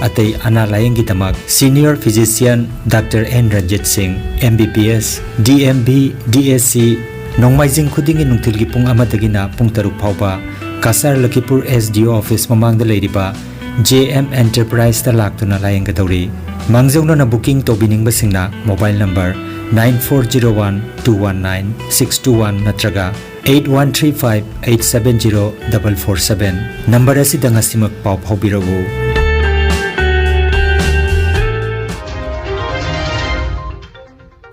ꯑꯇꯩ ꯑꯅꯥ ꯂꯥꯌꯦꯡꯒꯤꯗꯃꯛ senior physician Doctor N Ranjit ꯁꯤꯡ, M B B S, D M B, D S C, ꯅꯣꯡꯃꯥꯏꯖꯤꯡ ꯈꯨꯗꯤꯡꯒꯤ ꯅꯨꯡꯊꯤꯜꯒꯤ ꯄꯨꯡ ꯑꯃꯗꯒꯤꯅ ꯄꯨꯡ ꯇꯔꯨꯛ ꯐꯥꯎꯕ Cachar ꯂꯈꯤꯄꯨꯔ S D O office ꯃꯃꯥꯡꯗ ꯂꯩꯔꯤꯕ J M Enterpriseꯇ ꯂꯥꯛꯇꯨꯅ ꯂꯥꯌꯦꯡꯒꯗꯧꯔꯤ꯫ ꯃꯥꯡꯖꯧꯅꯅ booking ꯇꯧꯕꯤꯅꯤꯡꯕꯁꯤꯡꯅ mobile number nine four zero one two one nine six two one ꯅꯠꯇ꯭ꯔꯒ eight one three five eight seven zero double four seven number ꯑꯁꯤꯗ ꯉꯁꯤꯃꯛ ꯄꯥꯎ ꯐꯥꯎꯕꯤꯔꯛꯎ꯫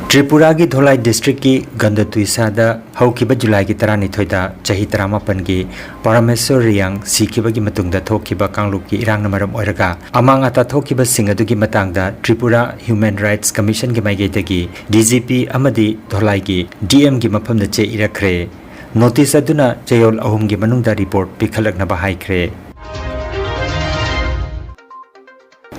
ꯇ꯭ꯔꯤꯄꯨꯔꯥꯒꯤ ꯙꯣꯂꯥꯏ districtꯀꯤ ꯒꯟꯗꯇꯨꯏꯁꯥꯗ ꯍꯧꯈꯤꯕ ꯖꯨꯂꯥꯏꯒꯤ ꯇꯔꯥꯅꯤꯊꯣꯏꯗ ꯆꯍꯤ ꯇꯔꯥꯃꯥꯄꯟꯒꯤ ꯄꯔꯃꯦꯁꯣꯔ ꯔꯤꯌꯥꯡ ꯁꯤꯈꯤꯕꯒꯤ ꯃꯇꯨꯡꯗ ꯊꯣꯛꯈꯤꯕ ꯀꯥꯡꯂꯨꯞꯀꯤ ꯏꯔꯥꯡꯅ ꯃꯔꯝ ꯑꯣꯏꯔꯒ ꯑꯃꯥꯡ ꯑꯇꯥ ꯊꯣꯛꯈꯤꯕꯁꯤꯡ ꯑꯗꯨꯒꯤ ꯃꯇꯥꯡꯗ ꯇ꯭ꯔꯤꯄꯨꯔꯥ Human Rights Commissionꯒꯤ ꯃꯥꯏꯀꯩꯗꯒꯤ D G P ꯑꯃꯗꯤ ꯙꯣꯂꯥꯏꯒꯤ D Mꯒꯤ ꯃꯐꯝꯗ ꯆꯦ ꯏꯔꯛꯈ꯭ꯔꯦ꯫ Notice ꯑꯗꯨꯅ ꯆꯌꯣꯜ ꯑꯍꯨꯝꯒꯤ ꯃꯅꯨꯡꯗ report ꯄꯤꯈꯠꯂꯛꯅꯕ ꯍꯥꯏꯈ꯭ꯔꯦ꯫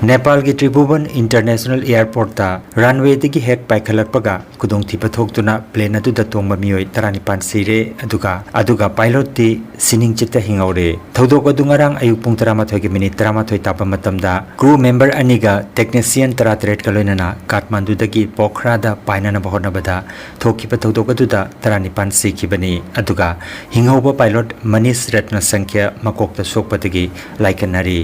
ꯅꯦꯄꯥꯜꯒꯤ ꯇ꯭ꯔꯤꯚꯨꯕꯟ International Airportꯇ runwayꯗꯒꯤ ꯍꯦꯛ ꯄꯥꯏꯈꯠꯂꯛꯄꯒ ꯈꯨꯗꯣꯡꯊꯤꯕ ꯊꯣꯛꯇꯨꯅ plane ꯑꯗꯨꯗ ꯇꯣꯡꯕ ꯃꯤꯑꯣꯏ ꯇꯔꯥꯅꯤꯄꯥꯟ ꯁꯤꯔꯦ, ꯑꯗꯨꯒ, ꯑꯗꯨꯒ pilotꯇꯤ ꯁꯤꯅꯤꯡꯆꯤꯠꯇ ꯍꯤꯡꯍꯧꯔꯦ꯫ ꯊꯧꯗꯣꯛ ꯑꯗꯨ ꯉꯔꯥꯡ ꯑꯌꯨꯛ ꯄꯨꯡ ꯇꯔꯥꯃꯥꯊꯣꯏꯒꯤ minute ꯇꯔꯥꯃꯥꯊꯣꯏ ꯇꯥꯕ ꯃꯇꯝꯗ crew member ꯑꯅꯤꯒ technician ꯇꯔꯥꯇꯔꯦꯠꯀ ꯂꯣꯏꯅꯅ ꯀꯥꯊꯃꯥꯟꯗꯨꯗꯒꯤ ꯄꯣꯈ꯭ꯔꯥꯗ ꯄꯥꯏꯅꯅꯕ ꯍꯣꯠꯅꯕꯗ ꯊꯣꯛꯈꯤꯕ ꯊꯧꯗꯣꯛ ꯑꯗꯨꯗ ꯇꯔꯥꯅꯤꯄꯥꯟ ꯁꯤꯈꯤꯕꯅꯤ, ꯑꯗꯨꯒ ꯍꯤꯡꯍꯧꯕ pilot ꯃꯅꯤꯁ ꯔꯠꯅ ꯁꯪꯈ꯭ꯌ ꯃꯀꯣꯛꯇ ꯁꯣꯛꯄꯗꯒꯤ ꯂꯥꯏꯀꯠꯅꯔꯤ꯫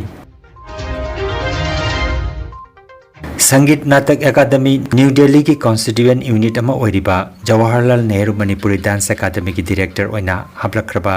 ꯁꯪꯒꯤꯠ ꯅꯥꯇꯛ ꯑꯦꯀꯥꯗꯃꯤ, ꯅ꯭ꯌꯨ ꯗꯦꯜꯂꯤꯒꯤ constituent unit ꯑꯃ ꯑꯣꯏꯔꯤꯕ ꯖꯋꯥꯍꯔꯂꯥꯜ ꯅꯦꯍꯔꯨ ꯃꯅꯤꯄꯨꯔꯤ Dance Academyꯒꯤ director ꯑꯣꯏꯅ ꯍꯥꯞꯂꯛꯈ꯭ꯔꯕ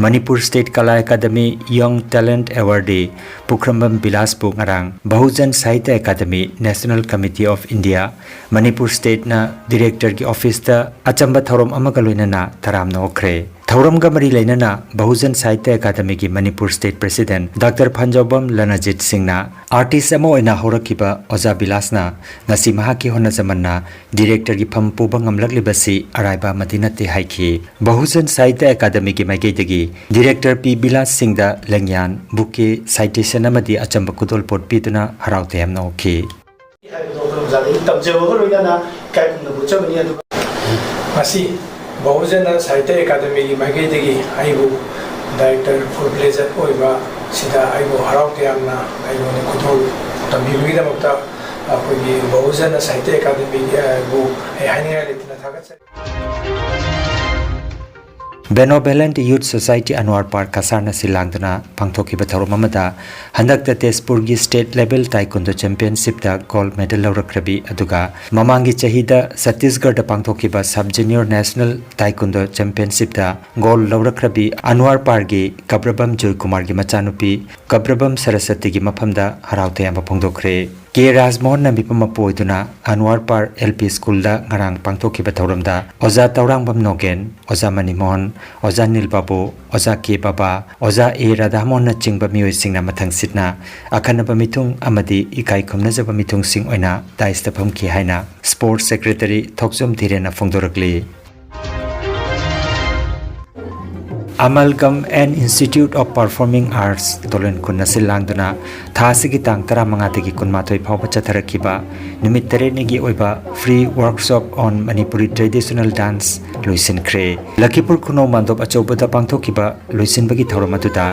Manipur State Kala academy Young Talent Awardee Pukhrambam ꯕꯤꯂꯥꯁꯄꯨ ꯉꯔꯥꯡ Bahujan Sahitya academy, National Committee of India, Manipur Stateꯅ directorꯒꯤ officeꯇ ꯑꯆꯝꯕ ꯊꯧꯔꯝ ꯑꯃꯒ ꯂꯣꯏꯅꯅ ꯇꯔꯥꯝꯅ ꯑꯣꯛꯈ꯭ꯔꯦ꯫ ꯊꯧꯔꯝꯒ ꯃꯔꯤ ꯂꯩꯅꯅ ꯕꯍꯨꯖꯟ ꯁꯥꯍꯤꯇ꯭ꯌ ꯑꯦꯀꯥꯗꯃꯤꯒꯤ ꯃꯅꯤꯄꯨꯔ State President Doctor ꯐꯟꯖꯥꯎꯕꯝ ꯂꯅꯖꯤꯠ ꯁꯤꯡꯅ artist ꯑꯃ ꯑꯣꯏꯅ ꯍꯧꯔꯛꯈꯤꯕ ꯑꯣꯖꯥ ꯕꯤꯂꯥꯁꯅ ꯉꯁꯤ ꯃꯍꯥꯛꯀꯤ ꯍꯣꯠꯅꯖꯃꯟꯅ directorꯒꯤ ꯐꯝ ꯄꯨꯕ ꯉꯝꯂꯛꯂꯤꯕꯁꯤ ꯑꯔꯥꯏꯕ ꯑꯃꯗꯤ ꯅꯠꯇꯦ ꯍꯥꯏꯈꯤ꯫ ꯕꯍꯨꯖꯟ ꯁꯥꯍꯤꯇ꯭ꯌ ꯑꯦꯀꯥꯗꯃꯤꯒꯤ ꯃꯥꯏꯀꯩꯗꯒꯤ director ꯄꯤ ꯕꯤꯂꯥꯁ ꯁꯤꯡꯗ ꯂꯦꯡꯌꯥꯟ, bouquet, citation ꯑꯃꯗꯤ ꯑꯆꯝꯕ ꯈꯨꯗꯣꯜꯄꯣꯠ ꯄꯤꯗꯨꯅ ꯍꯔꯥꯎ ꯇꯌꯥꯝꯅ ꯑꯣꯛꯈꯤ꯫ ꯍꯥꯏꯕꯗꯣ ꯑꯩꯈꯣꯏ ꯑꯣꯖꯥꯗꯒꯤ ꯇꯝꯖꯕꯒ ꯂꯣꯏꯅꯅ ꯏꯀꯥꯏ ꯈꯨꯝꯅꯕ ꯎꯠꯆꯕꯅꯤ꯫ ꯑꯗꯨꯒ ꯉꯁꯤ ꯕꯍꯨꯖꯅ ꯁꯥꯍꯤꯇ꯭ꯌ ꯑꯦꯀꯥꯗꯃꯤꯒꯤ ꯃꯥꯏꯀꯩꯗꯒꯤ ꯑꯩꯕꯨ ꯗꯥꯏꯔꯦꯛꯇꯔ ꯐꯨꯜ ꯐ꯭ꯂꯦꯖꯔ ꯑꯣꯏꯕ ꯁꯤꯗ ꯑꯩꯕꯨ ꯍꯔꯥꯎ ꯇꯌꯥꯝꯅ ꯑꯩꯉꯣꯟꯗ ꯈꯨꯗꯣꯜ ꯇꯝꯕꯤꯕꯒꯤꯗꯃꯛꯇ ꯑꯩꯈꯣꯏꯒꯤ ꯕꯍꯨꯖꯅ ꯁꯥꯍꯤꯇ꯭ꯌ ꯑꯦꯀꯥꯗꯃꯤꯕꯨ ꯑꯩ ꯍꯥꯏꯅꯤꯡꯉꯥꯏ ꯂꯩꯇꯅ ꯊꯥꯒꯠꯆꯔꯤ꯫ Benevolent Youth Society ꯑꯟꯋꯥꯔ ꯄꯥꯔ ꯀꯁꯥꯔꯅ ꯁꯤꯜ ꯂꯥꯡꯗꯨꯅ ꯄꯥꯡꯊꯣꯛꯈꯤꯕ ꯊꯧꯔꯝ ꯑꯃꯗ ꯍꯟꯗꯛꯇ ꯇꯦꯖꯄꯨꯔꯒꯤ ꯁ꯭ꯇꯦꯠ ꯂꯦꯚꯦꯜ ꯇꯥꯏꯀꯨꯟꯗꯣ ꯆꯦꯝꯄꯤꯌꯟꯁꯤꯞꯇ ꯒꯣꯜꯗ ꯃꯦꯗꯜ ꯂꯧꯔꯛꯈ꯭ꯔꯕꯤ, ꯑꯗꯨꯒ ꯃꯃꯥꯡꯒꯤ ꯆꯍꯤꯗ ꯁꯠꯇꯤꯁꯒꯔꯗ ꯄꯥꯡꯊꯣꯛꯈꯤꯕ ꯁꯕ ꯖꯨꯅꯤꯌꯔ ꯅꯦꯁꯅꯦꯜ ꯇꯥꯏꯀꯨꯟꯗꯣ ꯆꯦꯝꯄꯤꯌꯟꯁꯤꯞꯇ ꯒꯣꯜꯗ ꯂꯧꯔꯛꯈ꯭ꯔꯕꯤ ꯑꯟꯋꯥꯔ ꯄꯥꯔꯒꯤ ꯀꯕ꯭ꯔꯕꯝ ꯖꯣꯏꯀꯨꯃꯥꯔꯒꯤ ꯃꯆꯥꯅꯨꯄꯤ ꯀꯕ꯭ꯔꯕꯝ ꯁꯔꯁꯇꯤꯒꯤ ꯃꯐꯝꯗ ꯍꯔꯥꯎ ꯇꯌꯥꯝꯕ ꯐꯣꯡꯗꯣꯛꯈ꯭ꯔꯦ꯫ ꯀꯦ ꯔꯥꯖꯃꯣꯍꯟꯅ ꯃꯤꯐꯝ ꯃꯄꯨ ꯑꯣꯏꯗꯨꯅ ꯑꯟꯋꯥꯔ ꯄꯥꯔ ꯑꯦꯜ ꯄꯤ ꯁ꯭ꯀꯨꯜꯗ ꯉꯔꯥꯡ ꯄꯥꯡꯊꯣꯛꯈꯤꯕ ꯊꯧꯔꯝꯗ ꯑꯣꯖꯥ ꯇꯧꯔꯥꯡꯕꯝ ꯅꯣꯒꯦꯟ, ꯑꯣꯖꯥ ꯃꯅꯤꯃꯣꯍꯟ, ꯑꯣꯖꯥ ꯅꯤꯜ ꯕꯥꯕꯨ, ꯑꯣꯖꯥ ꯀꯦ ꯕꯥꯕꯥ, ꯑꯣꯖꯥ ꯑꯦ ꯔꯥꯙꯥꯃꯣꯍꯟꯅꯆꯤꯡꯕ ꯃꯤꯑꯣꯏꯁꯤꯡꯅ ꯃꯊꯪꯁꯤꯠꯅ ꯑꯈꯟꯅꯕ ꯃꯤꯊꯨꯡ ꯑꯃꯗꯤ ꯏꯀꯥꯏ ꯈꯨꯝꯅꯖꯕ ꯃꯤꯊꯨꯡꯁꯤꯡ ꯑꯣꯏꯅ ꯗꯥꯏꯁꯇ ꯐꯝꯈꯤ ꯍꯥꯏꯅ ꯁ꯭ꯄꯣꯔꯠꯁ ꯁꯦꯀ꯭ꯔꯦꯇꯔꯤ ꯊꯣꯛꯆꯣꯝ ꯙꯤꯔꯦꯟꯅ ꯐꯣꯡꯗꯣꯔꯛꯂꯤ꯫ Amalgam and Institute of Performing Arts ꯇꯣꯂꯣꯟ ꯈꯨꯟꯅ ꯁꯤꯜ ꯂꯥꯡꯗꯨꯅ ꯊꯥ ꯑꯁꯤꯒꯤ ꯇꯥꯡ ꯇꯔꯥꯃꯉꯥꯗꯒꯤ ꯀꯨꯟꯃꯥꯊꯣꯏ ꯐꯥꯎꯕ ꯆꯠꯊꯔꯛꯈꯤꯕ ꯅꯨꯃꯤꯠ ꯇꯔꯦꯠꯅꯤꯒꯤ ꯑꯣꯏꯕ Free Workshop on Manipuri Traditional Dance ꯂꯣꯏꯁꯤꯟꯈ꯭ꯔꯦ꯫ ꯂꯈꯤꯄꯨꯔ ꯈꯨꯅꯧ ꯃꯥꯟꯗꯣꯞ ꯑꯆꯧꯕꯗ ꯄꯥꯡꯊꯣꯛꯈꯤꯕ ꯂꯣꯏꯁꯤꯟꯕꯒꯤ ꯊꯧꯔꯝ ꯑꯗꯨꯗ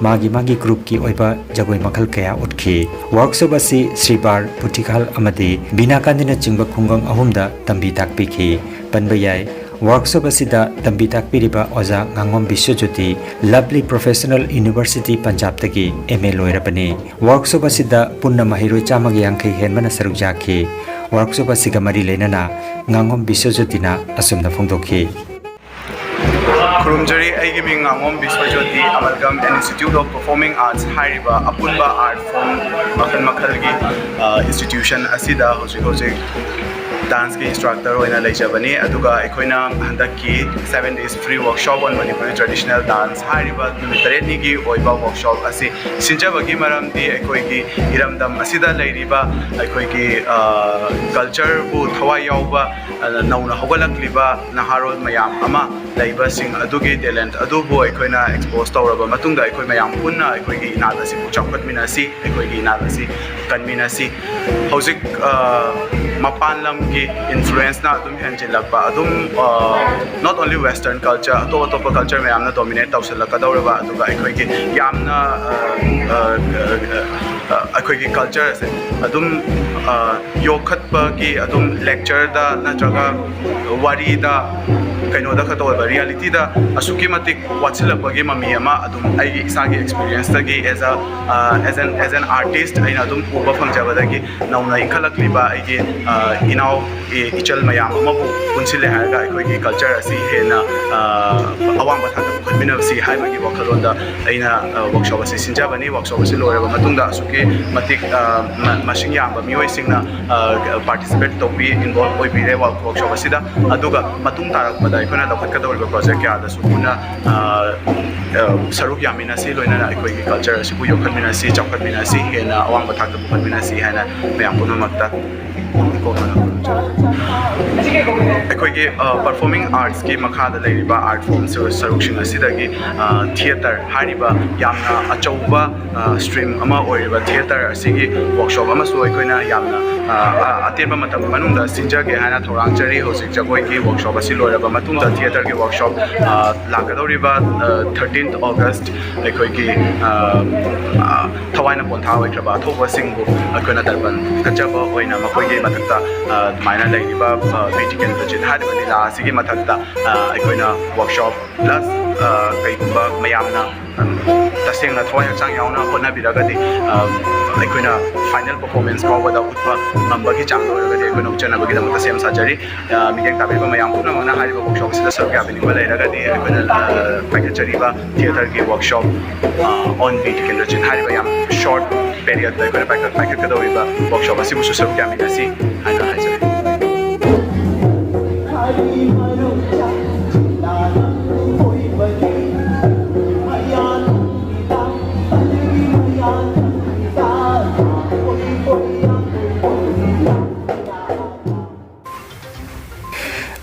ꯃꯥꯒꯤ ꯃꯥꯒꯤ ꯒ꯭ꯔꯨꯞꯀꯤ ꯑꯣꯏꯕ ꯖꯒꯣꯏ ꯃꯈꯜ ꯀꯌꯥ ꯎꯠꯈꯤ꯫ ꯋꯥꯔꯛꯁꯣꯞ ꯑꯁꯤ ꯁ꯭ꯔꯤꯕꯥꯔ, ꯄꯨꯊꯤꯈꯥꯜ ꯑꯃꯗꯤ ꯕꯤꯅꯥꯀꯥꯟꯗꯤꯅꯆꯤꯡꯕ ꯈꯨꯡꯒꯪ ꯑꯍꯨꯝꯗ ꯇꯝꯕꯤ ꯇꯥꯛꯄꯤꯈꯤ꯫ ꯄꯟꯕ ꯌꯥꯏ, ꯋꯥꯔꯛꯁꯣꯞ ꯑꯁꯤꯗ ꯇꯝꯕꯤ ꯇꯥꯛꯄꯤꯔꯤꯕ ꯑꯣꯖꯥ ꯉꯥꯉꯣꯝ ꯕꯤꯁ꯭ꯋꯖꯣꯇꯤ ꯂꯚꯂꯤ ꯄ꯭ꯔꯣꯐꯦꯁꯅꯦꯜ ꯌꯨꯅꯤꯚꯔꯁꯤꯇꯤ ꯄꯟꯖꯥꯕꯇꯒꯤ ꯑꯦꯝ ꯑꯦ ꯂꯣꯏꯔꯕꯅꯤ꯫ ꯋꯥꯔꯛꯁꯣꯞ ꯑꯁꯤꯗ ꯄꯨꯟꯅ ꯃꯍꯩꯔꯣꯏ ꯆꯥꯝꯃꯒ ꯌꯥꯡꯈꯩ ꯍꯦꯟꯕꯅ ꯁꯔꯨꯛ ꯌꯥꯈꯤ꯫ ꯋꯥꯔꯛꯁꯣꯞ ꯑꯁꯤꯒ ꯃꯔꯤ ꯂꯩꯅꯅ ꯉꯥꯉꯣꯝ ꯕꯤꯁ꯭ꯋꯖꯣꯇꯤꯅ ꯑꯁꯨꯝꯅ ꯐꯣꯡꯗꯣꯛꯈꯤ꯫ ꯈꯨꯔꯨꯝꯖꯔꯤ, ꯑꯩꯒꯤ ꯃꯤꯡ ꯉꯥꯉꯣꯝ ꯕꯤꯁ꯭ꯋꯖꯣꯇꯤ, Amalgam and Institute of Performing Arts ꯍꯥꯏꯔꯤꯕ ꯑꯄꯨꯟꯕ ꯑꯥꯔꯠ ꯐꯣꯔꯝ ꯃꯈꯜ ꯃꯈꯜꯒꯤ ꯏꯟꯁꯇꯤꯇ꯭ꯌꯨꯁꯟ ꯑꯁꯤꯗ ꯍꯧꯖꯤꯛ ꯍꯧꯖꯤꯛ ꯗꯥꯟꯁꯀꯤ ꯏꯟꯁꯇ꯭ꯔꯛꯇꯔ ꯑꯣꯏꯅ ꯂꯩꯖꯕꯅꯤ꯫ ꯑꯗꯨꯒ ꯑꯩꯈꯣꯏꯅ ꯍꯟꯗꯛꯀꯤ Seven Days Free Workshop on Manipuri Traditional Dance ꯍꯥꯏꯔꯤꯕ ꯅꯨꯃꯤꯠ ꯇꯔꯦꯠꯅꯤꯒꯤ ꯑꯣꯏꯕ ꯋꯥꯔꯛꯁꯣꯞ ꯑꯁꯤ ꯁꯤꯟꯖꯕꯒꯤ ꯃꯔꯝꯗꯤ ꯑꯩꯈꯣꯏꯒꯤ ꯏꯔꯝꯗꯝ ꯑꯁꯤꯗ ꯂꯩꯔꯤꯕ ꯑꯩꯈꯣꯏꯒꯤ ꯀꯜꯆꯔꯕꯨ ꯊꯋꯥꯏ ꯌꯥꯎꯕ, ꯅꯧꯅ ꯍꯧꯒꯠꯂꯛꯂꯤꯕ ꯅꯍꯥꯔꯣꯜ ꯃꯌꯥꯝ ꯑꯃ ꯂꯩꯕꯁꯤꯡ ꯑꯗꯨꯒꯤ ꯇꯦꯂꯦꯟꯠ ꯑꯗꯨꯕꯨ ꯑꯩꯈꯣꯏꯅ ꯑꯦꯛꯁꯄꯣꯖ ꯇꯧꯔꯕ ꯃꯇꯨꯡꯗ ꯑꯩꯈꯣꯏ ꯃꯌꯥꯝ ꯄꯨꯟꯅ ꯑꯩꯈꯣꯏꯒꯤ ꯏꯅꯥꯠ ꯑꯁꯤꯕꯨ ꯆꯥꯎꯈꯠꯃꯤꯟꯅꯁꯤ, ꯑꯩꯈꯣꯏꯒꯤ ꯏꯅꯥꯠ ꯑꯁꯤ ꯀꯟꯃꯤꯟꯅꯁꯤ꯫ ꯍꯧꯖꯤꯛ ꯃꯄꯥꯟ ꯂꯝ ꯒꯤ ꯏꯟꯐ꯭ꯂꯨꯌꯦꯟꯁꯅ ꯑꯗꯨꯝ ꯍꯦꯟꯖꯤꯜꯂꯛꯄ, ꯑꯗꯨꯝ not only Western culture, ꯑꯇꯣꯞ ꯑꯇꯣꯞꯄ ꯀꯜꯆꯔ ꯃꯌꯥꯝꯅ ꯗꯣꯃꯤꯅꯦꯠ ꯇꯧꯁꯤꯜꯂꯛꯀꯗꯧꯔꯕ, ꯑꯗꯨꯒ ꯑꯩꯈꯣꯏꯒꯤ ꯌꯥꯝꯅ ꯑꯩꯈꯣꯏꯒꯤ ꯀꯜꯆꯔꯁꯦ ꯑꯗꯨꯝ ꯌꯣꯛꯈꯠꯄꯒꯤ, ꯑꯗꯨꯝ ꯂꯦꯛꯆꯔꯗ ꯅꯠꯇ꯭ꯔꯒ ꯋꯥꯔꯤꯗ, ꯀꯩꯅꯣꯗ ꯈꯛꯇ ꯑꯣꯏꯕ, ꯔꯤꯌꯦꯂꯤꯇꯤꯗ ꯑꯁꯨꯛꯀꯤ ꯃꯇꯤꯛ ꯋꯥꯠꯁꯤꯜꯂꯛꯄꯒꯤ ꯃꯃꯤ ꯑꯃ ꯑꯗꯨꯝ ꯑꯩꯒꯤ ꯏꯁꯥꯒꯤ ꯑꯦꯛꯁꯄꯤꯔꯤꯌꯦꯟꯁꯇꯒꯤ, as a as an as an artist ꯑꯩꯅ ꯑꯗꯨꯝ ꯎꯕ ꯐꯪꯖꯕꯗꯒꯤ, ꯅꯧꯅ ꯏꯟꯈꯠꯂꯛꯂꯤꯕ ꯑꯩꯒꯤ ꯏꯅꯥꯎ ꯏꯆꯜ ꯃꯌꯥꯝ ꯑꯃꯕꯨ ꯄꯨꯟꯁꯤꯜꯂꯦ ꯍꯥꯏꯔꯒ ꯑꯩꯈꯣꯏꯒꯤ ꯀꯜꯆꯔ ꯑꯁꯤ ꯍꯦꯟꯅ ꯑꯋꯥꯡꯕ ꯊꯥꯛꯇ ꯄꯨꯈꯠꯃꯤꯟꯅꯁꯤ ꯍꯥꯏꯕꯒꯤ ꯋꯥꯈꯜꯂꯣꯟꯗ ꯑꯩꯅ ꯋꯥꯛꯁꯣꯞ ꯑꯁꯤ ꯁꯤꯟꯖꯕꯅꯤ꯫ ꯋꯥꯛꯁꯣꯞ ꯑꯁꯤ ꯂꯣꯏꯔꯕ ꯃꯇꯨꯡꯗ ꯑꯁꯨꯛꯀꯤ ꯃꯇꯤꯛ ꯃꯁꯤꯡ ꯌꯥꯝꯕ ꯃꯤꯑꯣꯏꯁꯤꯡꯅ ꯄꯥꯔꯇꯤꯁꯤꯄꯦꯠ ꯇꯧꯕꯤ, ꯏꯟꯚꯣꯜꯕ ꯑꯣꯏꯕꯤꯔꯦ ꯋꯥꯛꯁꯣꯞ ꯑꯁꯤꯗ꯫ ꯑꯗꯨꯒ ꯃꯇꯨꯡ ꯇꯥꯔꯛꯄꯗ ꯑꯩꯈꯣꯏꯅ ꯂꯧꯈꯠꯀꯗꯧꯔꯤꯕ ꯄ꯭ꯔꯣꯖꯦꯛ ꯀꯌꯥꯗꯁꯨ ꯄꯨꯟꯅ ꯁꯔꯨꯛ ꯌꯥꯃꯤꯟꯅꯁꯤ, ꯂꯣꯏꯅꯅ ꯑꯩꯈꯣꯏꯒꯤ ꯀꯜꯆꯔ ꯑꯁꯤꯕꯨ ꯌꯣꯛꯈꯠꯃꯤꯟꯅꯁꯤ, ꯆꯥꯎꯈꯠꯃꯤꯟꯅꯁꯤ, ꯍꯦꯟꯅ ꯑꯋꯥꯡꯕ ꯊꯥꯛꯇ ꯄꯨꯈꯠꯃꯤꯟꯅꯁꯤ ꯍꯥꯏꯅ ꯃꯌꯥꯝ ꯄꯨꯝꯅꯃꯛꯇ ꯑꯩꯈꯣꯏꯒꯤ ꯄꯔꯐꯣꯔꯃꯤꯡ ꯑꯥꯔꯠꯁꯀꯤ ꯃꯈꯥꯗ ꯂꯩꯔꯤꯕ ꯑꯥꯔꯠ ꯐꯣꯝ ꯁꯔꯨꯛꯁꯤꯡ ꯑꯁꯤꯗꯒꯤ ꯊꯤꯌꯦꯇꯔ ꯍꯥꯏꯔꯤꯕ ꯌꯥꯝꯅ ꯑꯆꯧꯕ ꯁ꯭ꯇ꯭ꯔꯤꯝ ꯑꯃ ꯑꯣꯏꯔꯤꯕ ꯊꯤꯌꯦꯇꯔ ꯑꯁꯤꯒꯤ ꯋꯥꯛꯁꯣꯞ ꯑꯃꯁꯨ ꯑꯩꯈꯣꯏꯅ ꯌꯥꯝꯅ ꯑꯇꯦꯟꯕ ꯃꯇꯝꯒꯤ ꯃꯅꯨꯡꯗ ꯁꯤꯟꯖꯒꯦ ꯍꯥꯏꯅ ꯊꯧꯔꯥꯡꯖꯔꯤ꯫ ꯍꯧꯖꯤꯛ ꯖꯒꯣꯏꯒꯤ ꯋꯥꯛꯁꯣꯞ ꯑꯁꯤ ꯂꯣꯏꯔꯕ ꯃꯇꯨꯡꯗ ꯊꯤꯌꯦꯇꯔꯒꯤ ꯋꯥꯛꯁꯣꯞ ꯂꯥꯛꯀꯗꯧꯔꯤꯕ ꯊꯥꯔꯇꯤꯟ ꯑꯣꯒꯁ ꯑꯩꯈꯣꯏꯒꯤ ꯊꯋꯥꯏꯅ ꯄꯣꯟꯊꯥ ꯑꯣꯏꯈ꯭ꯔꯕ ꯑꯊꯧꯕꯁꯤꯡꯕꯨ ꯑꯩꯈꯣꯏꯅ ꯇꯔꯄꯟ ꯀꯠꯆꯕ ꯑꯣꯏꯅ ꯃꯈꯣꯏꯒꯤ ꯃꯊꯛꯇ ꯑꯗꯨꯃꯥꯏꯅ ꯂꯩꯔꯤꯕ ꯕꯤꯔ ꯇꯤꯀꯦꯟꯗ꯭ꯔꯖꯤꯠ ꯍꯥꯏꯔꯤꯕ ꯂꯤꯂꯥ ꯑꯁꯤꯒꯤ ꯃꯊꯛꯇ ꯑꯩꯈꯣꯏꯅ ꯋꯥꯛꯁꯣꯞ ꯄ꯭ꯂꯁ ꯀꯩꯒꯨꯝꯕ ꯃꯌꯥꯝꯅ ꯇꯁꯦꯡꯅ ꯊꯋꯥꯏ ꯍꯛꯆꯥꯡ ꯌꯥꯎꯅ ꯍꯣꯠꯅꯕꯤꯔꯒꯗꯤ ꯑꯩꯈꯣꯏꯅ ꯐꯥꯏꯅꯦꯜ ꯄꯔꯐꯣꯔꯃꯦꯟꯁ ꯐꯥꯎꯕꯗ ꯎꯠꯄ ꯉꯝꯕꯒꯤ ꯆꯥꯡꯗ ꯑꯣꯏꯔꯒꯗꯤ ꯑꯩꯈꯣꯏꯅ ꯎꯠꯆꯅꯕꯒꯤꯗꯃꯛꯇ ꯁꯦꯝ ꯁꯥꯖꯔꯤ꯫ ꯃꯤꯠꯌꯦꯡ ꯇꯥꯕꯤꯔꯤꯕ ꯃꯌꯥꯝ ꯄꯨꯝꯅꯃꯛꯅ ꯍꯥꯏꯔꯤꯕ ꯋꯥꯛꯁꯣꯞ ꯑꯁꯤꯗ ꯁꯔꯨꯛ ꯌꯥꯕꯤꯅꯤꯡꯕ ꯂꯩꯔꯒꯗꯤ ꯑꯩꯈꯣꯏꯅ ꯄꯥꯏꯈꯠꯆꯔꯤꯕ ꯊꯤꯌꯦꯇꯔꯒꯤ ꯋꯥꯛꯁꯣꯞ ꯑꯣꯟ ꯕꯤꯔ ꯇꯤꯀꯦꯟꯗ꯭ꯔꯖꯤꯠ ꯍꯥꯏꯔꯤꯕ ꯌꯥꯝ ꯁꯣꯔꯠ ꯄꯦꯔꯤꯌꯠꯇ ꯑꯩꯈꯣꯏꯅ ꯄꯥꯏꯈꯠ ꯄꯥꯏꯈꯠꯀꯗꯧꯔꯤꯕ ꯋꯥꯛꯁꯣꯞ ꯑꯁꯤꯕꯨꯁꯨ ꯁꯔꯨꯛ ꯌꯥꯃꯤꯟꯅꯁꯤ ꯍꯥꯏꯅ ꯍꯥꯏꯖꯔꯤ꯫